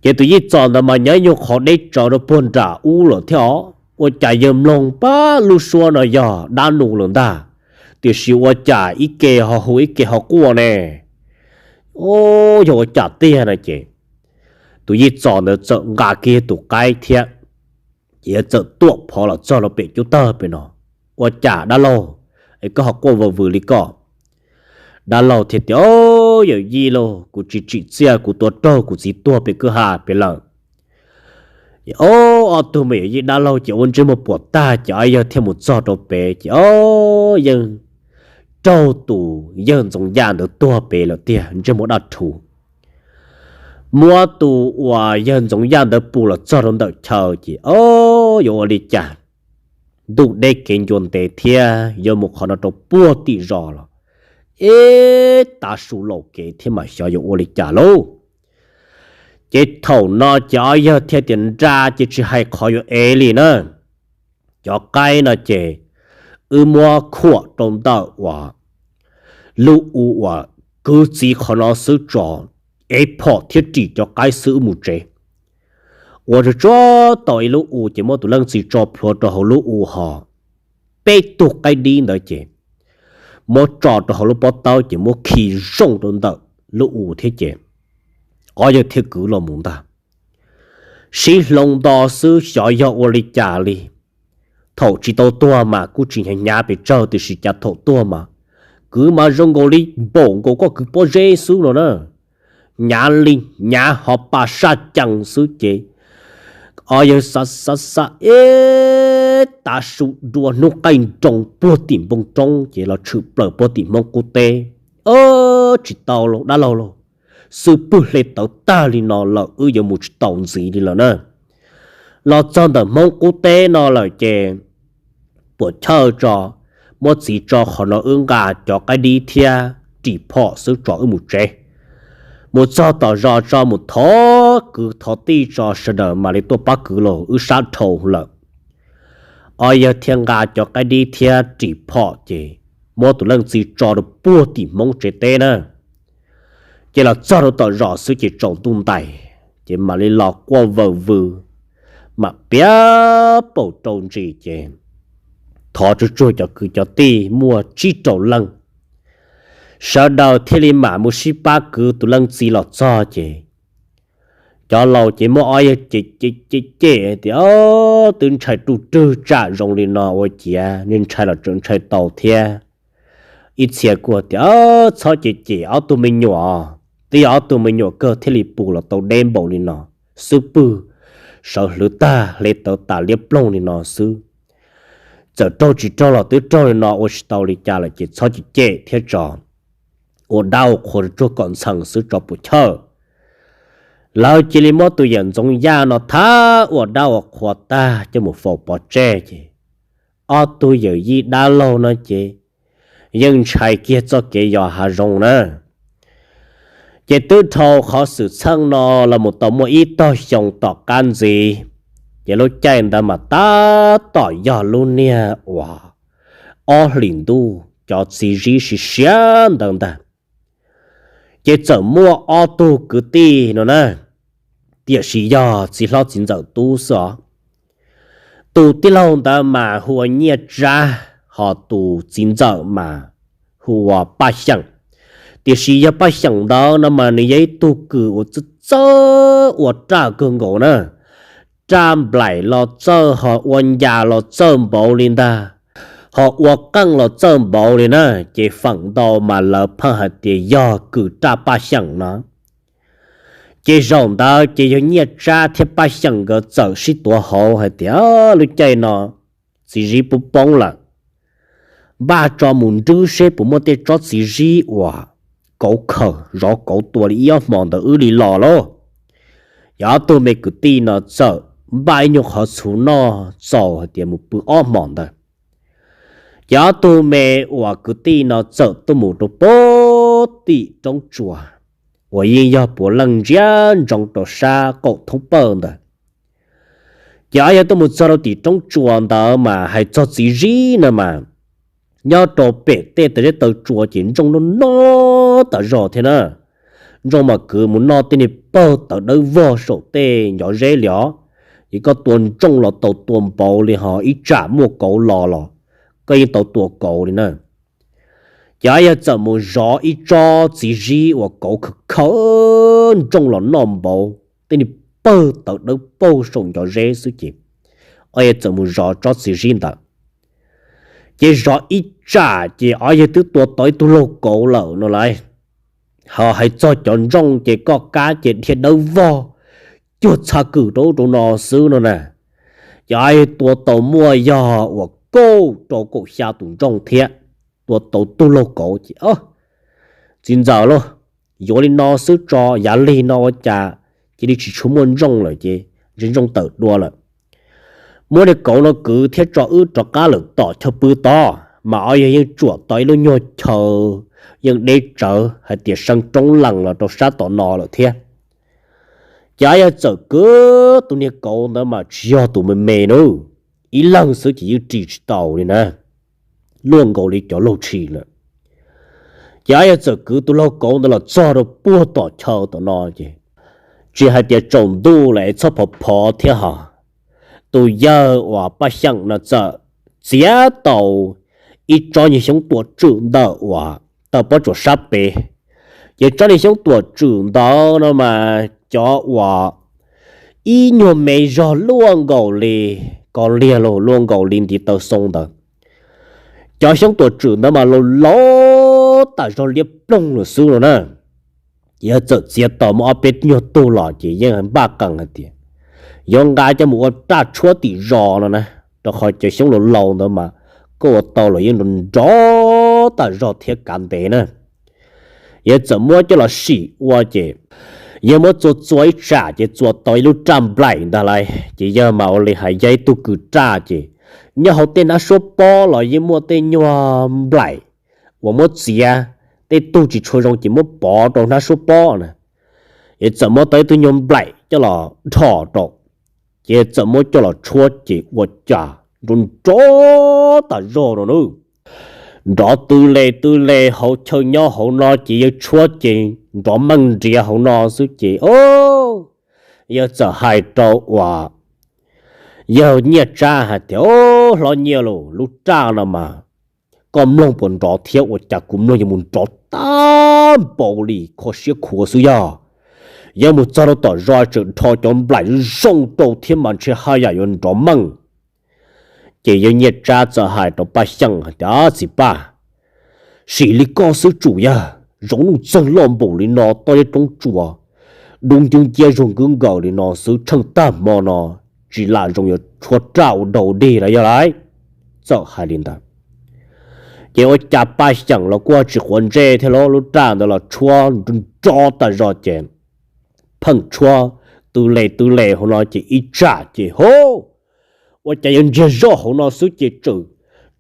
Ces tus yij txos ntawd mas nyob nyuag qhov deb tsawv rau puag nram ub lawm thiab os. Ua cas yawg mloog pab lub suab no yog dab nus lawm ntag, tiam sis ua cas ib ke ho hu ib ke ho quaj ne? O, yog ua cas tiag no ces tus yij txos ntawd txawm nqa kiag tus qaib thiab, ces yawg txawm tuam phov los txog rau pem cub tawg pem no. Ua cas dab laug, es koj ho quaj vwm vwm li koj? Dab laug thiaj tias, O, yawm yij lauj, kuv tsis tsim txiaj, kuv tua raug kuv txiv tuag pem kwj ha pem lawm. O, ob tug me yawm yij dab laug ces ua ntsej muag puas tag ces ob yawg thiaj mus txog rau pem ces, O, yeej raug tus yawg Ntxoov Yaj ntawd tuag pem lawm tiag, ntsej muag daj rhuv. Muab tus uas yawg Ntxoov Yaj ntawd pus los txog rau ntawm chaw ces, O, yuav ua li cas? Ntuj deb kev ncua ntev thiab, yuav mus qhov no rau puag tim zos los, ib tav su laus kev thiab mas xyov yuav ua li cas lauj. Ces thaum no ces ob yawg thiaj tias, Nra ces tsis hais qhov yuav ev li na. Cov qaib no ces wb muab khuam rau ntawm uas lub u uas kwv txiv qhov no xwb tso, ev phom thiab ris cov qaib xwb wb mus tsev. Ua tsuag tsuag tau ib lub u ces muab tus leej txiv tso plhuav rau hauv lub u ho peb tug qaib dib ntawd ces muab tso rau hauv lub pob tawb ces muab khi zoo rau ntawm lub u thiab ces ob yawg thiaj kwv los mus ntag. Sib hloov nto xwb xyov yog ua li cas li. Thaum tsis tau tuag mas kuj tsis hnyav hnyav pes tsawg tiam sis cas thaum tuag mas kwv mas zoo nkaus li npaum nkaus koj kwv pob zeb xwb no na. Hnyav li hnyav ho pa saj cees xwb ces ob yawg xav xav xav ib tav su dua hnub qaij nroos puag tim npoo roob ces los tshwm plaws puag tim Hmoob qub teb. Tsis tau lauj dab laug lauj, xwb pwg hle tawv tag li no lawm wb yuav mus tsis tau ntxiv li lawm na. Los txog ntawm Hmoob qub teb no lawm ces puas chawj tso, muab txiv tso qhov no wb nqa cov qaib dib thiab ris phom xwb tso wb mus tsev. Mus txog tom zos tso mus thov kwv thov tij tso sawv daws mam li tuaj pab kwv los wb sab dhau lawm. Ob yawg thiaj nqa cov qaib dib thiab ris phom ces muab tus leej txiv tso rau puag tim Hmoob tsev teb na. Ces los txog rau tom zos xwb ces tsaus ntuj ntais, ces mam li los quaj vawm vwm, mam piav paum rau ntsis ces thov tsuag tsuag cov kwv cov tij muaj tsib rau leej, sawv daws thiaj li mam mus sib pab kwv tus leej txiv los txog ces cov laus ces muaj ob yawg cem cem cem tias, Twb ntshai ruj rwg tsam zoo li no ua ciav nej ntshai los tseem ntshai tau thiab. Ib txhia kuj tias, Txhob cem cem ob tug me nyuam, twb yog ob tug me nyuam kawg thiaj li pus los tau deb npaum li no, xub pwg sawv hlwv tag hle tawv tas liab ploog li no xwb. Txawm raug tsis raug los twb raug li no ua tsis tau li cas lawm ces txhob cem cem thiab tso, ua dab ua qhua tsuag kom ntxhee xwb tso puas chawj. Lawv cia li muab tus yawm Ntxoov Yaj no thab ua dab ua qhua tag coj mus faus pov tseg ces ob tug yawm yij dab laug no ces yeej ntshai kiag txoj kev yos hav zoov na. Ces twb dhau qhov xwm txheej no los mus tau muaj ib tog xyoo tom qab ntxiv, Ces lub caij ntawd mas tab tom yog lub niag uas ob hlis ntuj cov txiv zib siav siav ntawd ntag. Ces txawm muaj ob tug kwv tij no na, tiam sis yog txiv hlob txiv ntxawm tub xwb os. Tus tij laug ntawd mas hu ua Nyiaj Tsab, ho tus txiv ntxawm mas hu ua Paj Xyeem. Tiam sis yog Paj Xyeem ntawd no mas nws yog ib tug kws uas txawj txawj ua raj kawg nkaus na. Raj nplaim los txawj, ho ua ncas los txawj npaum li ntag, ho ua qeej los txawj npaum li na. Ces feem ntau mas lawv pheej hais tias yog kws raj Paj Xyeem no. Ces zaum ntawd ces yog Nyiaj Tsab thiab Paj Xyeem nkawd txawm sib tuav hauv hais tias, lub caij no txiv zib poob poob lawm, npaj tso mus nrwb seb puas muaj tej tsob txiv zib uas kauv khaws zov kauv tua li ib ob hmo ntawd wb li los lauj. Yog ob tug me kwv tij no txawm npaj ib nyuag qhov txhuv noj txaus hais tias mus pw ob hmos ntawd. Ces ob tug me uas kwv tij no txawm tuaj mus rau pem tim roob tsuas uas yeej yog puav leej ntsia ntsoov rau sab qaum thoob pawg ntawd. Ces ob yawg tuaj mus txog rau tim roob tsuas ntawd mas hais txog txiv zib no mas, nyob rau pem tej taw zeb taw tsua ces ntsooj noj noj tas zog thiab na. Ntsooj mas kwv mus noj tej niag pawg tawv dawb vog saum tej ncov zeb li os. Ces koj tua ntsooj los tau tua npaum li, ho ib tsam muaj kauv los los koj yeej tau tua kauv li na. Ces ob yawg txawm mus zov ib tsob txiv zib uas kauv khaws khaws ntsooj los noj npaum tej niag pawg tawv dawb paug saum ncov zeb xwb ces ob yawg txawm mus zov tsob txiv zib ntawd. Ces zov ib tsam ces ob yawg twb tua tau ib tug laug kauv lawm no lauj. Ho hais txog cov ntsooj ces koj kab ces dhia dawb vog cuag txha kws rau ub rau no xwb no na. Ces ob yawg tua tau muaj yog uas kaum rau kaum xya tus ntsooj thiab, tua tau tug laug kauv ces, txiv ntxawm lauj, yuav li no xwb tso, yav lig no ua cas cia li tsis tshua muaj ntsooj lawm ces ntshe ntsooj tawm dua lawm. Muab niag kauv no kwv thiab tso wb rov qab lawm tom chaw pw tod. Mas ob yawg yeej tsuam tau ib lub nyuag chaw yeej deb tsawv hais tias seev roob lees los rau sab tom no lawm thiab. Ces ob yawg txawm kwv tus niag kauv ntawd mas tsis yog tus me me na, ib leeg xwb ces yeej ris tsis tau li na, luaj nkaus li cov laug tshis lawm. Ces ob yawg txawm kwv tus laug kauv ntawd los txog rau puag tom chaw tom no ces tsis hais tias tsaus ntuj lawm txhob phov phov thiab ho, tus yawg uas Paj Xyeem no txawm txiav tau ib tsob niag xyoob tuam tswm ntawm uas taw pob tsuas sab pem. Ces tsob niag xyoob tuam tswm ntawd no mas cov uas ib nyuag me zog luaj nkaus li ko liag los luaj nkaus li ntiv taw xoo ntawd. Cov xyoob tuam tswm ntawd mas laus laus tas zog liab ploog lawm xwb no na. Yog txawm txiav tau muaj ob peb nyuag tug los ces yeej npaj qees hais tias yuav nqa coj mus ua raj tshuab tim zos no na, rau qhov cov xyoob laus laus ntawd mas koj ua tau los yeej nrov nrov tas zog thiab kav ntev na. Yog txawm muab coj los sim ua ces yog muab txua txua ib tsam ces txua tau ib lub raj nplaim ntag lauj. Ces yog mas ua li hais yog ib tug kws raj ces nyob hauv tej hnab suab pob los yeej muaj tej nyuag nplaim uas muab txiav, tej tug tsis tshua zoo ces muab pov rau hnab suab pob na. Yog txawm muab tau ib tug nyuag nplaim coj los dhos rau, ces txawm muab coj los tshuab ces ua cas nrov nrov tas zog no na. Nrov tw le tw le hauv chaw nyob hauv no ces yawg tshuab ces nrov meej nriav hauv no xwb ces o, yawg txawm hais rau uas yawg Nyiaj Tsab hais tias, Hlob Nyiaj lauj, lub raj no mas koj mloog puas nrov thiab? Ua cas kuv mloog yuav mus nrov tag npaum li kho siab khuav xwb yog. Yuav mus txog rau tom zos tseem dhos cov nplaim zoo rau thiab mas ntshe haj yam yuav nrov meej. Ces yawg Nyiaj Tsab txawm hais rau Paj Xyeem hais tias, Txiv Paj, sim li koj xwb tsum yog, zoov nuj txeeg loj npaum li no toj zeb roob tsuas, dub ncub nciab zuag nkwb nkaus li no xwb tsheej tag hmo no tsis lam zoo yuav tshuab raj ua dog dig los yog lauj. Txawm hais li ntawd ces ua cas Paj Xyeem los kuj tsis quav ntsej thiab, lub raj ntawd los tshuab nrov nrov tas zog ces pheej tshuab tw le tw le hauv no ces ib tsam ces ho ua cas yuav ntsiag zoj hauv no xwb ces tseem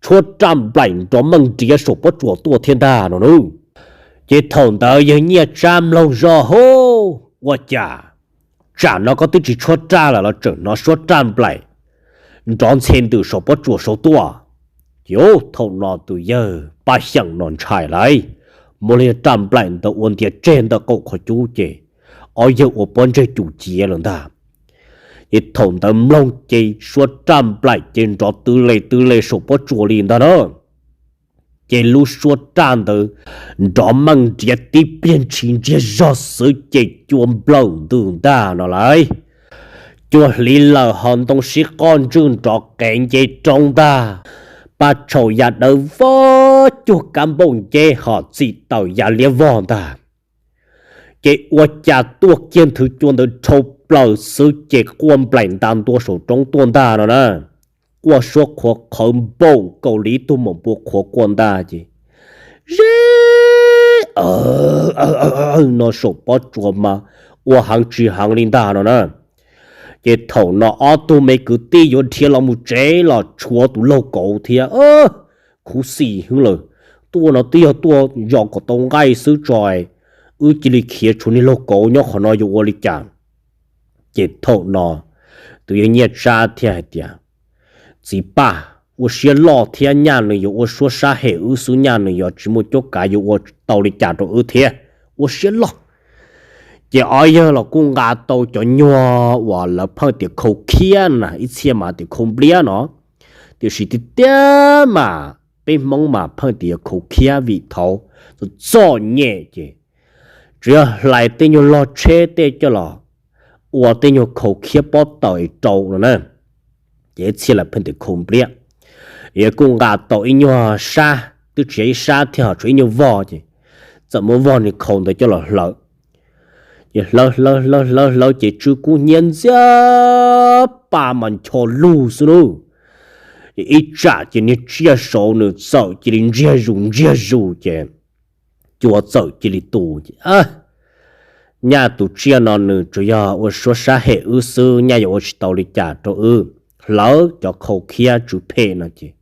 tshuab raj nplaim nrov meej nriav saum pob tsuas tuaj thiab ntag no na. Ces thaum ntawd yawg Nyiaj Tsab mloog zoj ho ua cas Tsam no koj twb tsis tshuab raj lawm los tseem hnov suab raj nplaim nrov ntxhe ntws saum pob tsuas saud tuaj. Ces thaum no tus yawg Paj Xyeem no ntshai lawm, muaj li raj nplaim ntawd ua ntiav tseg ntawm qaum qhov cub ces ob yawg ua pob ntseg cum ciav lawm ntag. Ces thaum ntawd mloog ces suab raj nplaim ces nrov twv le twv le saum pob tsuas li ntag na. Ces lub suab raj ntawd nrov meej nriav tib pliag ntshis ntsiag zog xwb ces cua nplawm ntws ntag no lauj. Cua hliv lawm ho ntoo sib qoj ntswj nrov qev nce roob ntag. Paj tshaum yam dawb vog cuag kab npauj nceb ho txim tawm yam liab vog ntag. Ces ua cas tuaj kiag nthwv cua ntawd dhau plaws xwb ces quaj nplaim nta ntua saum roob tuaj ntag no na. Quaj suab qhuav qhawv npaum nkaus li ib tug maum npua qhuav quaj ntag ces ze no saum pob tsuas mas ua heev tsis heev li ntag no na. Ces thaum no ob tug me kwv tij yuav dhia los mus tsev los tshuav tus laug kauv thiab. Khuv xim heev lawm, tuaj no twb yog tuaj yos kom tau nqaij xwb tso, wb cia li khiav tshuav niag laug kauv nyob qhov no yuav ua li cas? Ces thaum no tus yawg Nyiaj Tsab thiaj hais tias, Txiv Paj, ua siab loj thiab, nyaj nws yuav ua suab sab hem wb xwb, nyaj nws yuav tsis muaj cuab kav yuav ua tau li cas rau wb thiab, ua siab loj. Ces ob yawg los kuj nqa tau cov nyuag uas lawv pheej tias khau khiab na, ib txhia mas tias khau npliab no, tiam sis tiag tiag mas peb Hmoob mas pheej tias yog khau khiab vim thaud txom txom nyem ces tsuas yog hlais tej nyuag log tsheb tej coj los ua tej nyuag khau khiab pob taws rau no na. Ces ib txhia lawv pheej tias khau npliab. Yawg kuj nqa tau ib nyuag sab, twb tsis yog ib sab thiab ho tshuav ib nyuag voj ces txawm muab voj niag khau ntawd coj los hlawv. Ces hlawv hlawv hlawv hlawv hlawv ces tsw kub hnyiab ntxiag, pa mas ncho lug xwb lauj. Ces ib tsam ces niag tsiaj saud nws txawm cia li ntsiag zus ntsiag zus ces cua txawm cia li tu ces, Nyaj tus tsiaj no nws tsuas yog ua suab sab hem wb xwb, nyaj yuav ua tsis tau li cas rau wb, hlawv cov khau khiab tsw phem no ces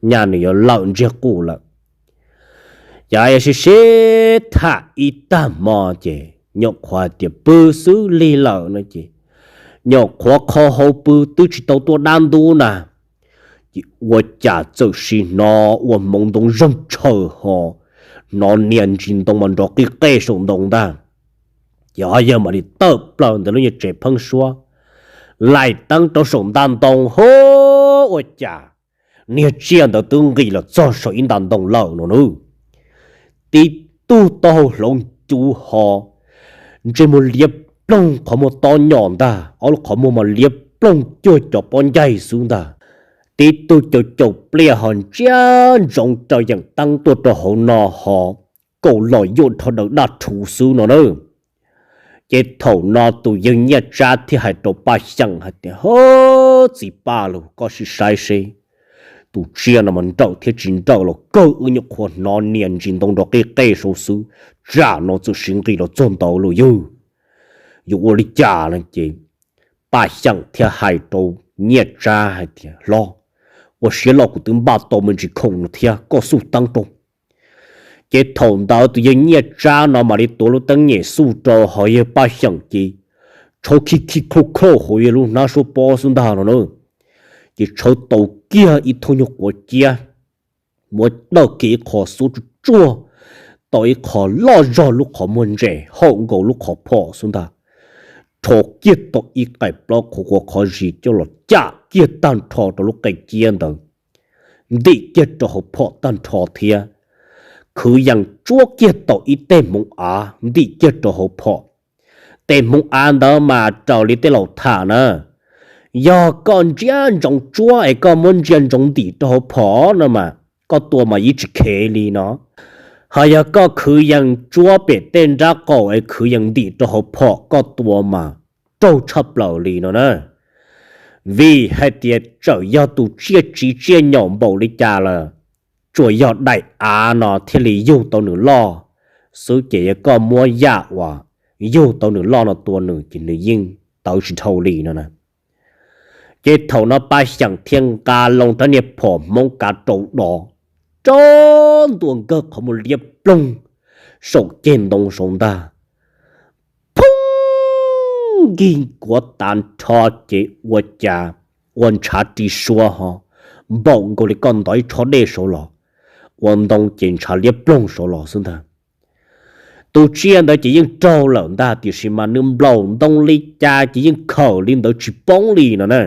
nyaj nws yuav lawm ntsiag quj lawm. Ces yawg sib sib tham ib tag hmo ces nyuam qhuav tias pw xwb lig lawm no ces nyuam qhuav qho hau pw twb tsis tau tuaj dab ntub na, ces ua cas txawm sim hnov ua hmoov ntoo zeeg tshaws ho hnov nias ntsis ntoo mas nrov qij qej saum ntoo ntag. Ces ob yawg mam li tawm plaws ntawm lub nyuag tsev pheeb suab, laim teeb rau saum ntaj ntoo, hub, ua cas niag tsiaj ntawd twb nqis los txog saum ib nta ntoo lawm no nawb. Tib tug taub hau hloov cuv ho, ntsej muag liab ploog, qhov muag tob nyom ntag, ob lub qhov muag mas liab ploog cuag cov pob ncaig xwb ntag. Tib tug caum caum pliaj ho ntsia ntsoov raws yeem teeb tuaj rau hauv no ho kaum los yuam dhau daws daj rhuv xwb no na. Ces thaum no tus yawg Nyiaj Tsab thiaj hais rau Paj Xyeem hais tias, Hub, txiv Paj lauj, koj sim saib seb tus tsiaj no mas nrawm thiab tsis nrawm los kawg, wb nyuam qhuav hnov nias ntsis ntoo nrov qij qej saud xwb, tsam no txawm sim nqis los txog ntawd lauj yawg, yuav ua li cas no? Ces Paj Xyeem thiaj hais rau Nyiaj Tsab hais tias, Hlob, ua siab loj, kuv twb npaj tau me ntsis khoom no thiab, koj xub teeb rau. Ces thaum ntawd tus yawg Nyiaj Tsab no mam li tuav lub teeb nyem xuj rau, ho yawg Paj Xyeem ces tshawb khij khij khauj khauj hauv yawg lub hnab suab pob xwb ntag no na. Ces tshawb tau kiag ib thooj nyuag quav ciab, muab dawj kiag ib qho xuab tsuj tsuag tau ib qho loj zog lub qhov muag ntses, haum nkaus lub qhov phom xwb ntag. Rho kiag tau ib qais plaub qhuav quav qhov zis coj los cam kiag tag nrho rau lub qe ciab ntawd, ntim kiag rau hauv phom tag nrho thiab. Khwv yees tsuab kiag tau ib teg hmoov av ntim kiag rau hauv phom. Tej hmoov av ntawd mas raws li tej laus tham na, yog koj ntsia ntsoov tsuab es koj muab ntsia ntsoov ntim rau hauv phom no mas koj tua mas yeej tsis khev li no. Ho yog koj khwv yees tsuab pem tej nrab qaum es khwv yees ntim rau hauv phom koj tua mas raug tshaj plaws li no na. Vim hais tias txawm yog tus tsiaj tsiv tsiaj nyaum npaum li cas lawm, tsuas yog daim av no thiaj li yug tau nws loj xwb, ces yog koj muab yam uas yug tau nws loj no tua nws ces nws yeej tawv tsis dhau li no na. Ces thaum no Paj Xyeem thiaj nqa loo rab niag phom hmoob kav rau do, rau ntua nkawg qhov muag liab ploog saum ceg ntoo saud ntag. Phooj! nkig kuav tas nrho ces ua cas ua ntshav ri sua ho npaum nkaus li koj ntov ib tsho dej saud los, ua ntoo ces ntshav liab ploog saud los xwb ntag. Tus tsiaj ntawd ces yeej raug lawm ntag, tiam sis mas nws nplaum ntoo li cas ces yeej khawm li ntawd tsis poob li no na.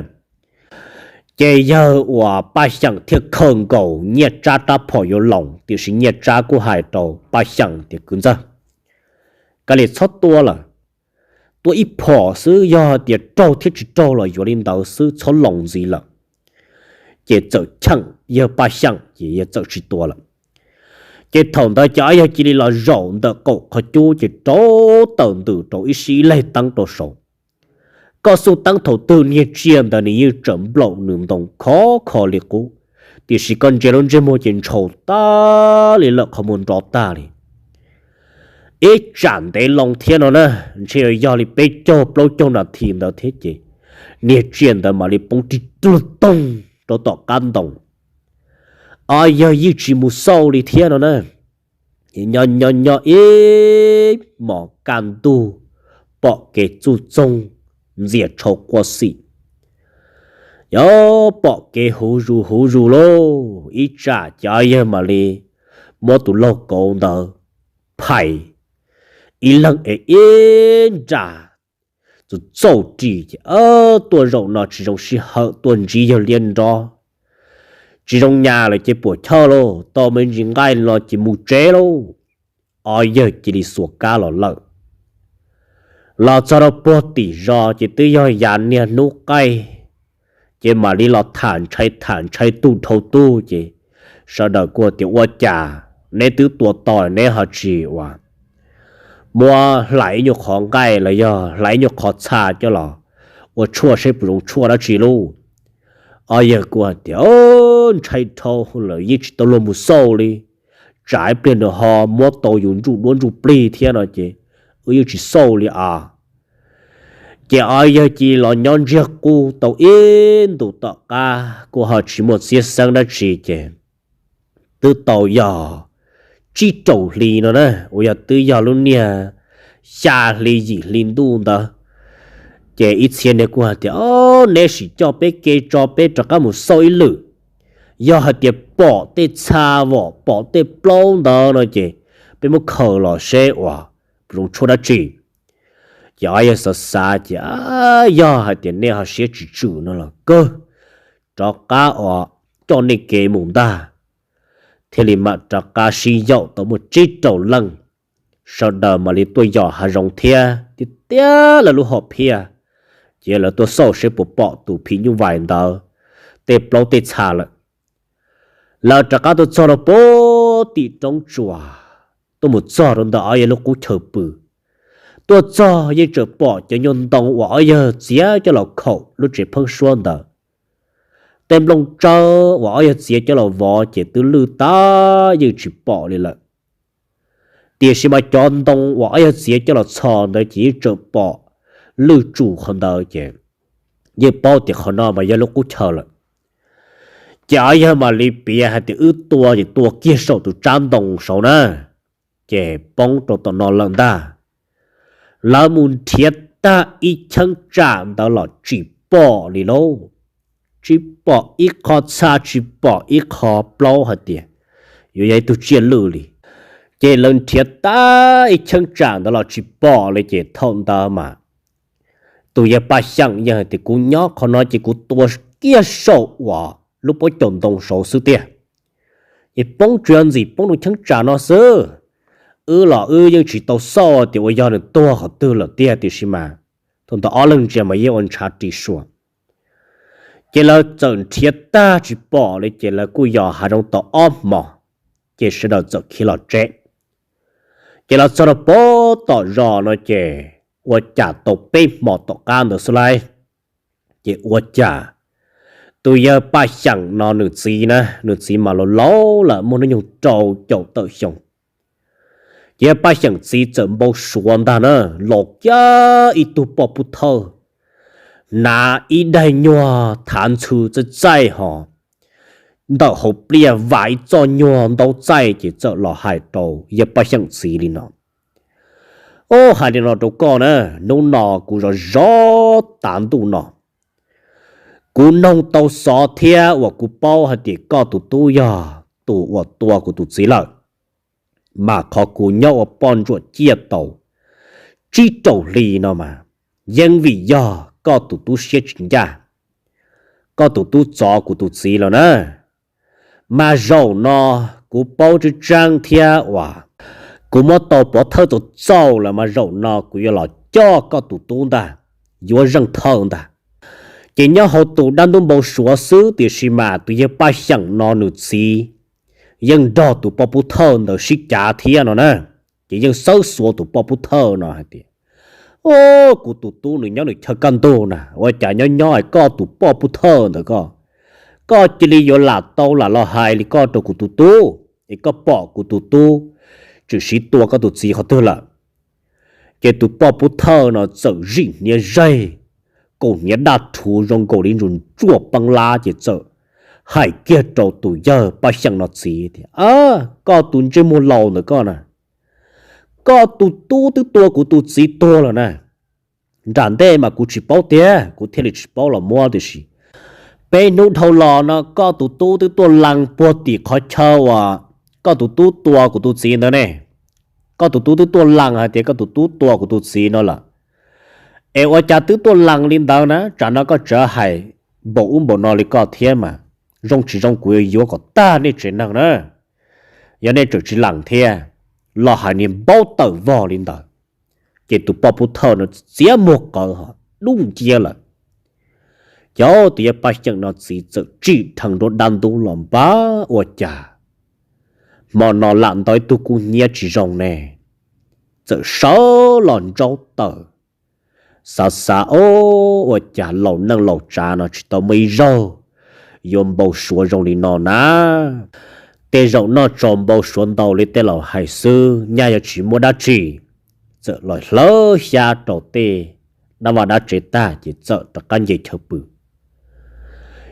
Ces yawg uas Paj Xyeem thiaj khawm nkaus Nyiaj Tsab rab phom yuav loos, tiam sis Nyiaj Tsab kuj hais rau Paj Xyeem tias, Kwv ntxawg, kav liam txhob tua lawm, tua ib phom xwb, yog tias raug thiab tsis raug los yuav li ntawd xwb, txhob loos ntxiv lawm. Ces txawm cheem yawg Paj Xyeem ces yawg txawm tsis tua lawm. Ces thaum ntawd ces ob yawg cia li los zaum ntawm qaum qhov cub ces rauv taws ntws rau ib sij ib leeg teeb rau saud. Koj xub teeb thaum twg niag tsiaj ntawd nws yeej tseem nplaum nws ntoo khov kho li qub, tiam sis koj ntsia lub ntsej muag ces ntshaus tag li lawm, qhov muag nrov tag li. Ib tsam ntev loo thiab no na, ntshe yog li peb caug plaub caug nas this ntawd thiab ces niag tsiaj ntawd mam li poob tig tuag toog rau tom qab ntoo. Ob yawg yeej tsis mus xauj li thiab no na. Nyob nyob nyob ib hmos kaj ntug, pom kev txuj txoog ntxias tshau quaj xim. Yog pom kev huv zus huv zus lauj, ib tsam ces ob yawg mam li muab tus laug kauv ntawd phais ib leeg es ib nra txaus txaus ris ces, Tuaj zaum no tsis zoo sij hawm, tuaj ntsib yawg liab nrob, tsis zoo nyas lawm ces puam chawj lauj, tau me ntsis nqaij no ces mus tsev lauj. Ob yawg cia li xuas kab los lawm. Los txog rau puag tim zos ces twb yog yav niag hnub qaij, ces mam li los tham ntshai tham ntshai tug dhau tug ces sawv daws kuj tias, Ua cas neb twb tua tau neb ho tsis ua muab hlais ib nyuag qhov nqaij los yog hlais ib nyuag qhov txha coj los ua tshuaj seb puas zoo tshuaj dab tsi lauj? Ob yawg kuj hais tias, Ntshai dhau lawm, yeej tsis tau luag mus xauj li. Tsam ib pliag nws ho muab tau yus ntsuj duab ntsuj plig thiab no ces wb yeej tsis xauj li as. Ces ob yawg cia li los nyob ntsiag qub tau ib ntus tom qab kuj ho tsis muaj txiab xeeb dab tsi ces twb tau yog tsib rau hli no na, uas yog twb yog lub niag xya hli yim hli ntuj ntawd. Ces ib txhia niag kuj hais tias, Neb sim coj peb kev tso peb rov qab mus xauj ib lwm. Yog hais tias pom tej txha vom pom tej plaub ntawd no ces peb muab khaws los seb uas puas zoo tshuaj dab tsi. Ces ob yawg xav xav ces, Yog hais tias nej ho siab tsis tswm no los kawg, rov qab uas coj nej kev mus ntag. Thiaj li mam rov qab sib yaum tau muaj tsib rau leej, sawv daws mam li tuaj yos hav zoov thiab tiag tiag lawv lub hom phiaj, ces lawv tuaj xauj seb puas pom tus phim nyuj vais ntawd tej plaub tej txha lawm. Lawv rov qab tuaj txog rau puag tim roob tsuas, tuaj mus txog rau ntawm ob yawg lub qub chaw pw. Tuaj txog yeej tseem pom cov nyuag ntoo uas ob yawg txiav coj los khaum lub tsev pheeb suab ntawd. Tej nplooj tsawb uas ob yawg txiav coj los vov ces twb lwj tag yeej tsis pom li lawm. Tiam sis mas cov ntoo uas ob yawg txiav coj los txhos ntawd ces yeej tseem pom lwj tsuas qhov ntawd ces yeej paub tias qhov no mas yog lub qub chaw lawm. Ces ob yawg mam li piav hais tias, Wb tua ces tua kiag saum tus tsab ntoo saud na. Ces poob rau tom no lawm ntag. Lawv mus nrhiav tag ib cheeb tsam ntawd los tsis pom li lauj. Tsis pom ib qho txha tsis pom ib qho plaub hais tias yuav yog ib tug tsiaj lwj li. Ces lawv nrhiav tag ib cheeb tsam ntawd los tsis pom li ces thaum ntawd mas tus yawg Paj Xyeem yeej hais tias, Kuv nyob qhov no ces kuv tua kiag saum uas lub pob caus ntoo saud xwb tiag. Es poob tsuas yog ntxim poob rau cheeb tsam no xwb. Wb los wb yeej tsis tau xauj tias ua yog nws tuag qhov twg lawm tiag, tiam sis mas thaum ntawd ob leeg ntsia mas yeej ua ntshav ri sua. Ces lawv txawm nrhiav tag tsis pom li ces lawv kuj yos hav zoov tau ob hmos, ces sawv daws txawm khiav los tsev. Ces los txog rau puag tom zos no ces ua cas tau peb hmos tom qab ntawd xwb lauj, ces ua cas tus yawg Paj Xyeem no nws txiv na, nws txiv mas laus laus lawm muaj hnub nyoog rau caum tawm xyoo. Ces yawg Paj Xyeem txiv txawm npau suav ntag na, los kiag ib tug poj pub thawj, hnav ib daig nyuag thav ntxhw txaij txaij hos ntawm hauv pliaj vam ib txoj nyuag ntaub txaij ces txawm los hais rau yawg Paj Xyeem txiv li no, Ob, hais li no rau koj na, hnub no kuv zov zov tav ntuj no, kuv noog tau xov thiab uas kuv paub hais tias koj tus tub yog tus uas tua kuv tus txiv lawm, mas qhov kuv nyob ua poj ntsuam ciaj tau tsib rau hli no mas yeej vim yog koj tus tub siab tsis ncaj, koj tus tub txov kuv tus txiv lawm na. Mas zaum no kuv paub tseeb tseeb thiab uas kuv muab tau pov thawj txaus txaus lawm, mas zaum no kuv yuav los coj koj tus tub ntag, yuav zeej thawj ntag. Ces nyob hauv tus dab ntub npau suav xwb, tiam sis mas tus yawg Paj Xyeem no nws txiv yeej nrog tus poj pub thawj ntawd sib cav thiab no na. Ces yeej xawb xuav tus poj pub thawj no hais tias, o, kuv tus tub nws nyob nws chaw kaj ntug na, ua cas nyob nyob es koj tus poj pub thawj ntawd koj, koj cia li yuav lam tau lam los hais li koj rau kuv tus tub, es koj pom kuv tus tub tseem siv tua koj tus txiv qhov twg lawm? Ces tus poj pub thawj no txawm zim hniav zaig, kaus hniav daj rhuv zoo nkaus li ntsuas ntsuaj peeb lab, ces txawm hais kiag rau tus yawg Paj Xyeem no txiv tias, koj tus ntsej muag laus ntawd koj na, koj tus tub twb tua kuv tus txiv tuag lawm na. Nram ntej mas kuv tsis paub tiag, kuv thiaj li tsis paub los muab, tiam sis peb hnub dhau los no koj tus tub twb tuaj lees puag tim qhov chaw uas koj tus tub tua kuv tus txiv ntawd ne. Koj tus tub twb tuaj lees hais tias koj tus tub tua kuv tus txiv no lawm. Es ua cas twb tuaj lees li ntawd na, tsam no koj tseem hais npaum ub npaum no li koj thiab mas, zoo tsis zoo kuv yuav yuav kom tag nej tsev neeg na. Yog nej tseem tsis lees thiab, los hais niag npaub tawm vog li ntawd. Ces tus poj pub thawj no txiav muag qawv ho dub nciab lawm. Ces tus yawg Paj Xyeem no txiv txawm tsim dheev nruab dab ntub los npaj, ua cas hmo no lam nto ib tug kub hnyiab tsis zoo ne. Txawm sawv los ntsaub taws, xav xav, o, ua cas laus neej laus tsav no tsis tau muaj ib zaug yuav npau suav zoo li no na. Tej zaum noj tso npau suav ntau li tej laus hais xwb, nyaj yuav tsis muaj dab tsi. Txawm los hlawv xyab rau tej dab vaj dab tsev tag ces txawm rov qab nce chaw pw.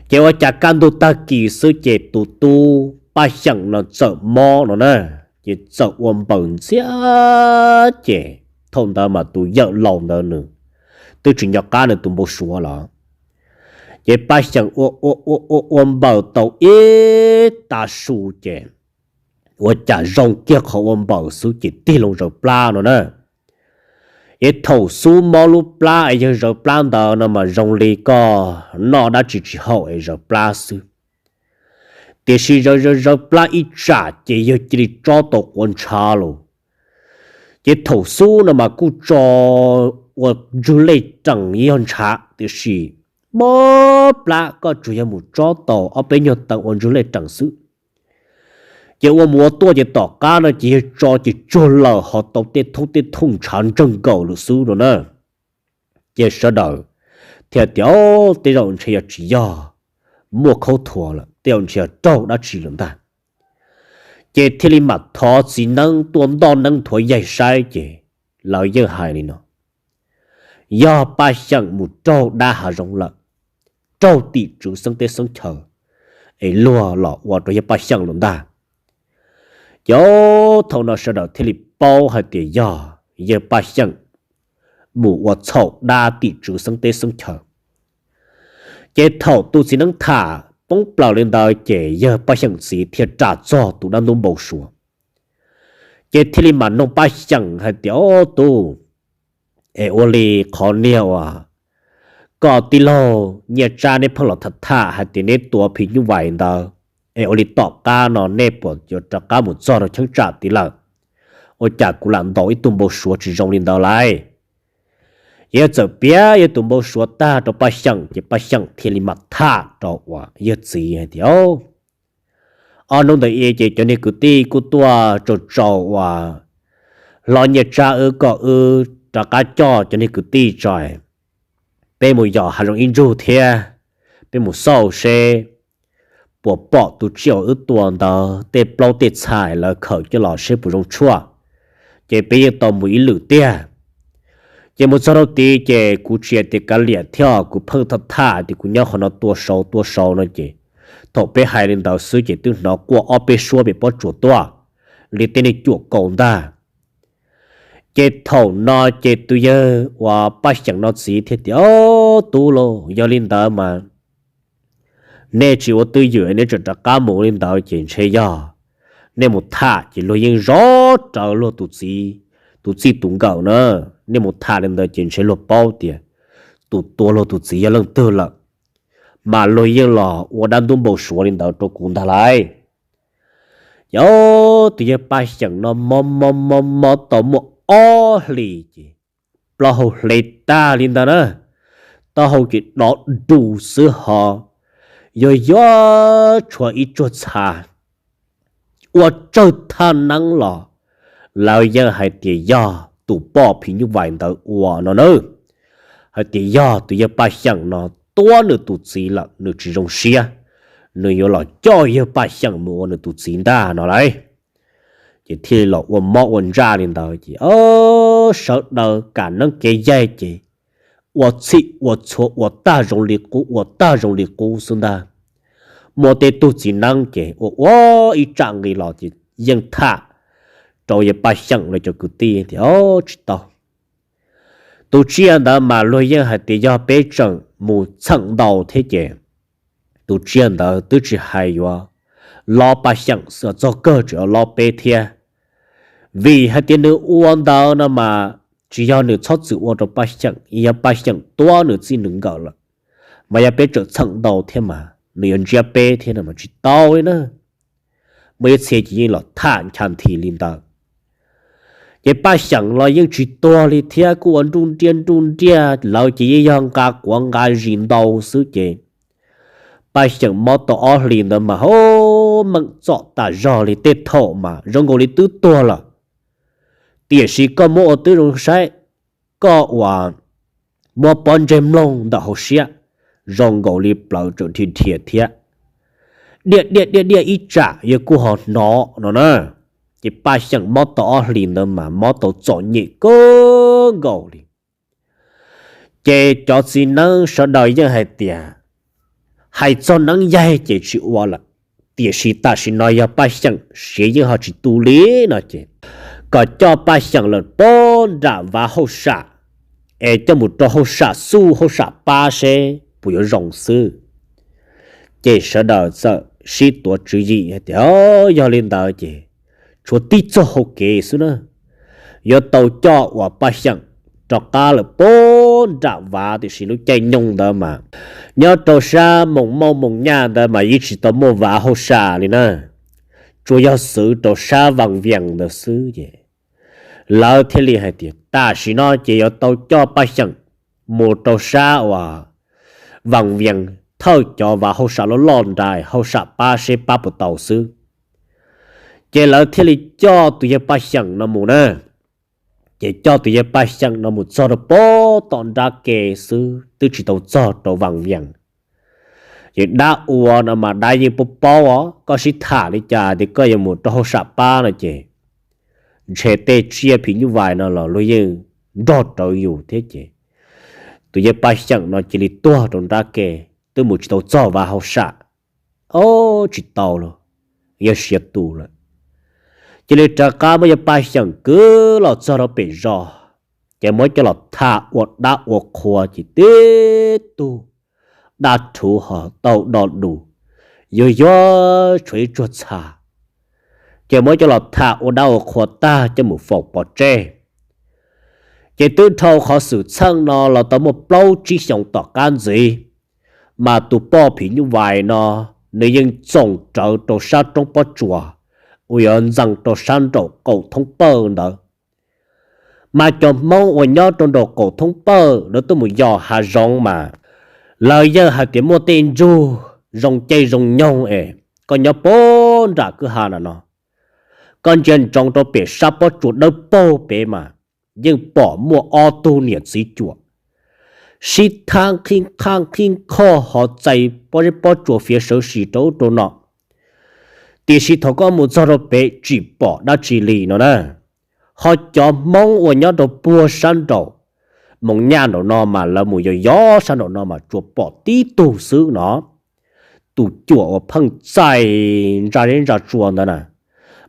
Ces ua cas kaj ntug tag kis xwb ces tus tub Paj Xyeem no txawm mob no na, ces txawm ua npaws ntxiab ces thaum ntawd mas tus yawm laus ntawd nws twb tsis nco qab nws tus npau suav los. Ces Paj Xyeem ua ua ua ua npaws tau ib tav su ces ua cas zoo kiag qhov ua npaws xwb ces tig loo zawv plab no na. Es thaum xub mob lub plab es yawg zawv plab ntawd no mas zoo li koj noj dab tsi tsis haum es zawv plab xwb. Tiam sis zawv zawv zawv plab ib tsam ces yawg cia li tsob tau quav ntshav los. Ces thaum xub no mas kuj tso ua ntswg lej rees yog ntshav, tiam sis mob plab koj tsuas yog mus tsob tau ob peb nyuag teev ua ntswg lej rees xwb. Ces ua mus ua tuaj ces tom qab no ces yawg tso ces tsuag lawm ho tau tej thoob tej thooj ntshav ntseeg nkaus lawm xwb no na. Ces sawv daws thiaj tias, tej zaum ntshe yog tsis yog muaj khaub thuas lawm, tej zaum ntshe yog raug dab tsi lawm ntag. Ces thiaj li mam thov txiv neeb tuaj ntoj neeb nthuav yaig saib ces lawv yeej hais li no, yog Paj Xyeem mus raug dab hav zoov lawm, raug tim tswv xeeb teb xeeb chaw es luag los ua rau yawg Paj Xyeem lawm ntag. Ces thaum no sawv daws thiaj li paub hais tias yog yawg Paj Xyeem mus ua txhaum dab tim tswv xeeb teb xeeb chaw. Ces thaum tus txiv neeb tham poob plaws li ntawd ces yawg Paj Xyeem txiv thiaj ras txog tus dab ntub npau suav. Ces thiaj li mam noog Paj Xyeem hais tias, ob tub, es ua li qhov niag uas koj tij laug Nyiaj Tsab neb pheej los tham tham hais tias neb tua phim nyuj vais ntawd, es ua li tom qab no nej puas yuav rov qab mus txog rau cheeb tsam tid lawm? Ua cas kuv lam ntaus ib tug npau suav tsis zoo li ntawd lauj? Yawg txawm piav yawg tus npau suav tag rau Paj Xyeem ces Paj Xyeem thiaj li mam tham rau uas yawg txiv hais tias, ob hnub ntawd i ces cov niag kwv tij kuj tuaj tsaus tsaus uas hlob Nyiaj Tsab wb kom wb rov qab coj cov niag kwv tij tso, peb mus yos hav zoov ib ntsug thiab, peb mus xauj seb puas pom tus tsiaj uas wb tua ntawd tej plaub tej txhais lawv khawm coj los seb puas zoo tshuaj, ces peb yeej tau mus ib lwm tiag. Ces mus txog rau tid ces kuv tsis hais tias kav liam thiab, kuv pheej tham tham tias kuv nyob qhov no tua sau tua sau no ces thaum peb hais li ntawd xwb ces twb hnov quaj ob peb suab pem pob tsuas tuaj li tej neeg cuam kaus ntag. Ces thaum no ces tus yawg uas Paj Xyeem no txiv thiaj tias, Ob, tub lauj, yog li ntawd mas nej tsis ua twj ywm, nej tseem rov qab mus li ntawd ces ntshe yog nej mus tham ces luag yeej zov rawv luag tus txiv tus txij tus nkawm na. Nej mus tham li ntawd ces ntshe luag paub tias tus tua luag tus txiv yog leej twg lawm, mas luag yeej los ua dab ntub npau suav li ntawd rau kuv ntag lauj. Ces tus yawg Paj Xyeem no mob mob mob mob tau muaj ob hlis ces plaub hau hle tag li ntawd na, taub hau ces dov dus xwb ho, yog yuav tshuav ib tsuag txha ua tsawg thaj neeb los lawv yeej hais tias yog tus poj phim nyuj vais ntawd ua no na. Hais tias yog tus yawg Paj Xyeem no tua nws tus txiv lawm, nws tsis zoo siab, nws yuav los coj yawg Paj Xyeem mus ua nws tus txiv ntag no lauj. Ces thiaj li los ua mob ua ntsaj li ntawd ces sawv daws kam neeb kev yaig ces ua txhij ua txhua ua tag zoo li qub ua tag zoo li qub xwb ntag. Muaj tej tug txiv neeb ces ua ua ib tsam nqis los ces yeej tham rau yawg Paj Xyeem los cov kwv tij tias, Tsis tau, tus tsiaj ntawd mas luag yeej hais tias yog peb tseem mus txheem ntaus thiab ces tus tsiaj ntawd twb tsis hais yuav lob Paj Xyeem xwb, txog kawg tseem yuav lob peb thiab. Vim hais tias nws ua ntawd no mas tsis yog nws txhob txwm ua rau Paj Xyeem, yog Paj Xyeem tua nws txij nws nkawm lawm, mas yog peb tseem txheem ntaus thiab mas nws yuav ntsiab peb thiab no mas tsis tau li na. Muaj ib txhia ces yeej los tham ncha nthi li ntawd. Ces Paj Xyeem los yeej tsis tuag li thiab, kuj ua nruj nriaj nruj nriaj, lawv ces yeej yog nqa quav nqa zis ntaus xwb ces Paj Xyeem mob tau ob hlis ntawd mas ha meej txom tas zog li, tej thaum mas zoo nkaus li twb tuag lawm. Tiam sis koj muab ua tib zoo saib, koj uas muab pob ntseg mloog ntawm hauv siab, zoo nkaus li plawv tseem dhia dhia thiab, diaj diaj diaj diaj ib tsam yog kuj ho hnov no na. Ces Paj Xyeem mob tau ob hlis ntawd mas mob tau txom nyem kawg nkaus li. Ces cov txiv neeb sawv daws yeej hais tias, hais txog neeb yaig ces tsis ua lawm, tiam sis tam sim no yog Paj Xyeem siav yeej ho tsis tu li no ces kom coj Paj Xyeem lawm pab nram vav hauj sam, es coj mus rau hauj sam xuj hauj sam pab seb puas yuav zoo xwb. Ces sawv daws txawm sib tuav tswv yim hais tias, Yog li ntawd ces tshuav tib txoj hau kev xwb na, yuav tau coj uas Paj Xyeem rov qab lawm pab nram vav, tiam sis lub caij nyoog ntawd mas nyob rau sab Moos Mauj Moos Nyaj ntawd mas yeej tsis tau muaj vav hauj sam li na, tsuas yog xwv rau sab Vaas Vias ntawd xwb ces lawv thiaj li hais tias tam sim no ces yuav tau coj Paj Xyeem mus rau sab uas Vaas Vias thawj cov vav hauj sam loj loj nraim hauj sam pab seb pab puas tau xwb. Ces lawv thiaj li coj tus yawg Paj Xyeem no mus na. Ces coj tus yawg Paj Xyeem no mus txog rau pab tom nrab ke xwb, twb tsis tau txog rau Vaas Vias. Ces dab ua no mas dab yeej paub paub os, koj sib tham li cas tias koj yuav mus rau hauj sam pab no ces ntshe tej tsiaj phim nyuj vais no los luag yeej nrog rawv yus thiab ces tus yawg Paj Xyeem no cia li tuag rau nrab ke, twb mus tsis tau txog vav hauj sam. Ob, tsis tau los, yog siav tus lawm. Cia li rov qab muab yawg Paj Xyeem kwv los txog rau pem zos, ces muab coj los tham ua dab ua qhua ces tib tug dab rhuv ho tau do dus, yuag yuag tshuav ib tsuag txha. Ces muab coj los tham ua dab ua qhua tag coj mus faus pov tseg. Ces twb dhau qhov xwm txheej no los tau muaj plaub tsib xyoos tom qab ntxiv, mas tus poj phim nyuj vais no nws yeej txoom rawv rau sab roob pob tsuas uas yuav ntxees rau sab nraum qaum thoob pawj ntawd. Mas cov Hmoob uas nyob rau nraum qaum thoob pawj lawv tuaj mus yos hav zoov mas lawv yeej hais tias muaj tej ntsug zoo caij zoo nyoog es koj nyob pab nram kwj ha na no, koj ntsia ntsoov rau pem sab pob tsuas dawb paug pem mas yeej pom muaj ob tug niam txiv cuam sib thab qhib qhaj qhib qhoj ho txais pob zeb pob tsuas fiav sawv sis rau ub rau no. Tiam sis thaum koj mus txog rau pem tsis pom dab tsi li no na. Ho cov Hmoob uas nyob rau puag sab nraum Moos Nyaj nraum no mas lawv mus yos yos sab nraum no mas tsuas pom tib tug xwb no. Tus cuam uas pheej txais ntsa zeb ntsa tsua ntawd na,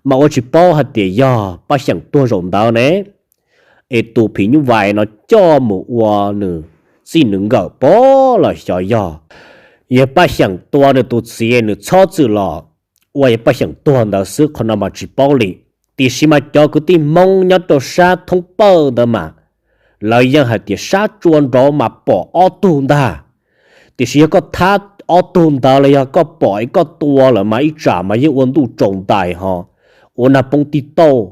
mas ua tsis paub hais tias yog Paj Xyeem tuag zaum ntawd ne, es tus phim nyuj vais no coj mus ua nws txij nws nkawm pov los xyov yog yawg Paj Xyeem tua nws tus txiv nws txhob txwm los ua yawg Paj Xyeem tuag ntawd xwb, qhov no mas tsis paub li. Tiam sis mas cov kwv tij Hmoob nyob rau sab Thoob Pawj ntawd mas lawv yeej hais tias sab tsua nraud mas pom ob tug ntag. Tiam sis yog koj thab ob tug ntawd los yog koj pom es koj tua lawm mas ib tsam mas yeej ua ntuj tsaus ntais ho ua nag poob tig tauj,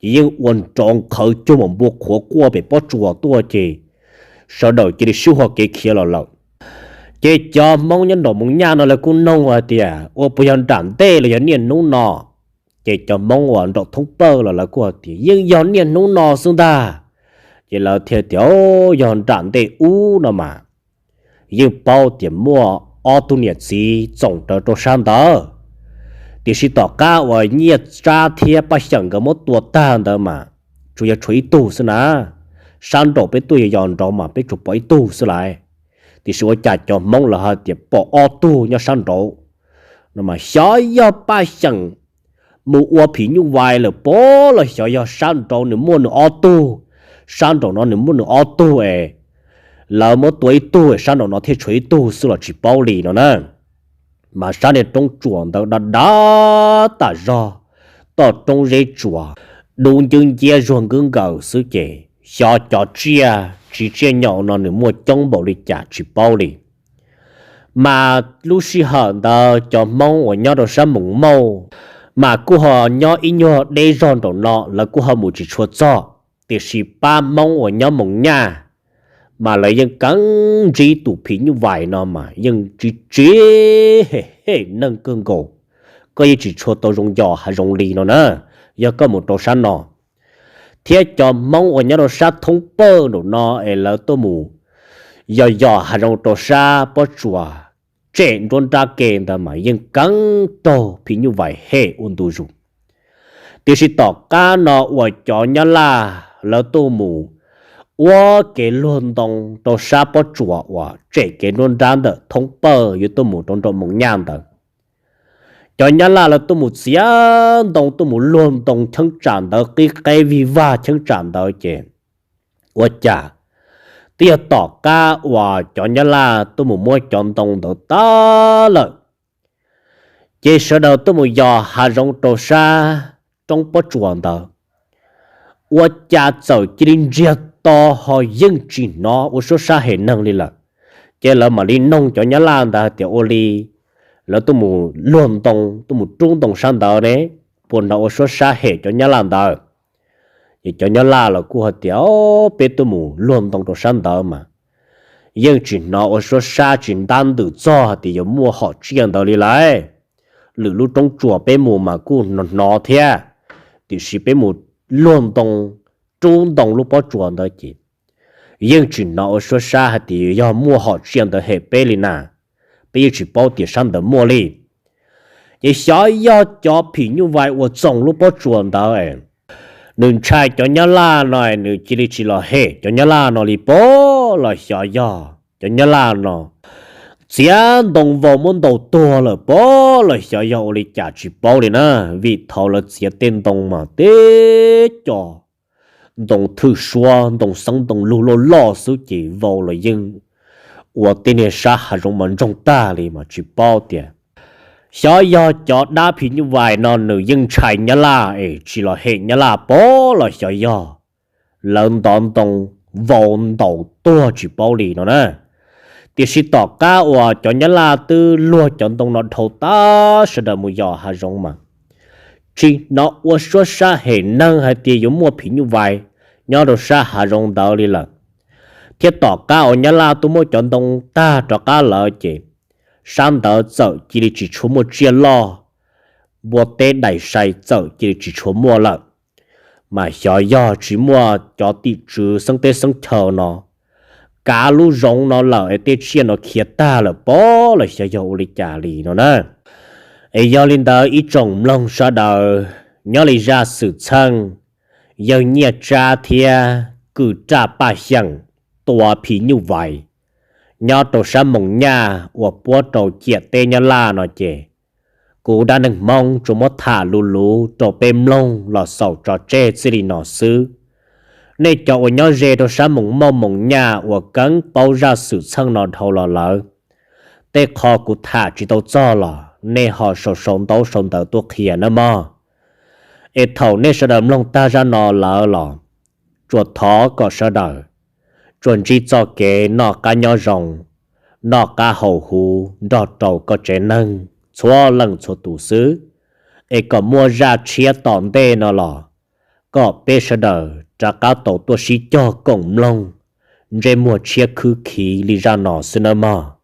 ces yeej ua nrov nqhawv cuag npaum npua qhuav quaj pem pob tsuas tuaj ces sawv daws cia li sib hua kev khiav los lawm. Ces cov Hmoob nyob nram Moos Nyaj no lawv kuj noog hais tias ua puas yog nram ntej los yog niaj hnub no? Ces cov Hmoob uas nram Thoob Pawj los lawv kuj hais tias yeej yog niaj hnub no xwb ntag. Ces lawv thiaj tias, o, yog nram ntej ub no mas yeej paub tias muaj ob tug niam txiv txoom rawv rau sab ntawd. Tiam sis tom qab uas Nyiaj Tsab thiab Paj Xyeem nkawd muab tua tag ntawd mas tsuas yog tshuav ib tug xwb na. Sab nraum peb tuaj yos yos nraud mas peb tsuas pom ib tug xwb lawm. Tiam sis ua cas cov Hmoob lawv hais tias pom ob tug nyob sab nraud no mas xyov yog Paj Xyeem mus ua phim nyuj vais lawm pov los xyov yog sab nraud nws muaj nws ob tug, sab nraum no nws muaj nws ob tug es lawv muab tua ib tug es sab nraum no thiaj tshuav ib tug xwb los tsis paub li no na. Mas sab niag roob tsuas ntawd dav dav tas zog, toj roob zeb tsuas dub ncwb nciab zuag nkwb nkaws xwb ces xyov cov tsiaj tsiv tsiaj nyaum no nws muaj coob npaum li cas tsis paub li. Mas lub sij hawm ntawd cov Hmoob uas nyob rau sab Moos Mauj mas kuj ho nyob ib nyuag deb zog nraum no, lawv kuj ho mus tsis tshua txog. Tiam sis pab Hmoob uas nyob Moos Nyaj mas lawv yeej keev ntsib tus phim nyuj vais no mas yeej tsis tsis hem hem neeg kawg nkaus. Koj yeej tsis tshua tau zoo yos hav zoov li no na, yog koj mus rau sab no. Thiab cov Hmoob uas nyob rau sab Thoob Pawj nraum no es lawv tuaj mus yos yos hav zoov rau sab pob tsuas tsem nruab nrab ke ntawd mas yeej keev raug phim nyuj vais hem ua ntu zus. Tiam sis tom qab no uas cov Nyab Laj lawv tuaj mus ua kev luag ntoo rau sab pob tsuas uas tsem kev nruab nrab ntawm Thoob Pawj yuav tuaj mus rau nram Moos Nyaj ntawd, cov Nyab Laj lawv tuaj mus txiav ntoo tuaj mus luag ntoo cheeb tsam ntawd qib qeb vig vag cheeb tsam ntawd ces ua cas twb yog tom qab uas cov Nyab Laj tuaj mus muab cov ntoo ntawd tag lawm, ces sawv daws tuaj mus yos hav zoov rau sab roob pob tsuas ntawd, ua cas txawm cia li ntsiag to ho yeej tsis hnov ua suab sab hem neeg li lawm. Ces lawv mam li noog cov Nyab Laj ntawd hais tias ua li lawv tuaj mus luag ntoo tuaj mus rub ntoo sab ntawd ne, puas hnov ua suab sab hem cov Nyab Laj ntawd? Ces cov Nyab Laj los kuj hais tias, o, peb tuaj mus luag ntoo rau sab ntawd mas yeej tsis hnov ua suab sab tsis ntab ntws txog hais tias yuav muaj hom tsiaj ntawd li lawm. Lwm lub roob tsuas peb mus mas kuj hnov hnov thiab, tiam sis peb mus luag ntoo rub ntoo lub pob tsuas ntawd ces yeej tsis hnov ua suab sab hais tias yog muaj hom tsiaj ntawd hem peb li na. Peb yeej tsis paub tias sab ntawd muaj li. Ces xyov yog cov phim nyuj vais uas txoom lub pob tsuas ntawd nws ntshai cov Nyab Laj no nws cia li tsis los hem cov Nyab Laj no li pob los xyov yog cov Nyab Laj no txiav ntoo vau muab ntaus tuag lawm pob los xyov yog ua li cas tsis paub li na. Vim thaum lawv txiav tej ntoo mas tej co ntoo thwj suab ntoo xeeb ntoo lug loj loj xwb ces vau los yeej ua tej niag sab hav zoov mas ntsoog tag li mas tsis paub tias xyov yog cov dab phim nyuj vais no nws yeej ntshai Nyab Laj es tsis los hem Nyab Laj pob los xyov yog lawv ntov ntoo vau ntaus tuag tsis paub li no na. Tiam sis tom qab uas cov Nyab Laj twb luag cov ntoo no dhau tas sawv daws mus yos hav zoov mas tsis hnov ua suab sab hem neeg hais tias yuav muaj phim nyuj vais nyob rau sab hav zoov ntawd li lawm. Thiab tom qab uas Nyab Laj tuaj muab cov ntoo tag rov qab lawm ces sab ntawd txawm cia li tsis tshua muaj tsiaj loj, npua teb dais sai txawm cia li tsis tshua muaj lawm. Mas xyov yog tsis muaj cov tim tswv xeeb teb xeeb chaw no kav lub zoov no lawm es tej tsiaj no khiav tag lawm pob los xyov yog ua li cas li no na. Es yog li ntawd ib tsoom mloog sawv daws, nyob li zaj xwm txheej yawg Nyiaj Tsab thiab kwv Raj Paj Xyeem tua phim nyuj vais nyob rau sab Moos Nyaj uas puab rau ciam teb Nyab Laj no ces kuv dab neeg Hmoob tsuas muab tham luv luv rau peb mloog los xaus tso tseg txij li no xwb. Nej cov uas nyob ze rau sab Moos Mauj Moos Nyaj uas keeb paub zaj xwm txheej no dhau los lawm, tej qho kuv tham tsis tau txog los nej ho sau sau ntaub sau ntawv tuaj qhia nawb mog. Es thaum nej sawv daws mloog tag zaj no lawm los, tsuas thov kom sawv daws tsuas ntsib txoj kev noj qab nyob zoo, noj qab haus huv nrog rau koj tsev neeg txhua leej txhua tus xwb. Es kom muaj zaj tshiab tom ntej no los kom peb sawv daws rov qab tau tuaj sib cog koom mloog ntsej muag tshiab khwb khiv li zaj no xwb nawb mog.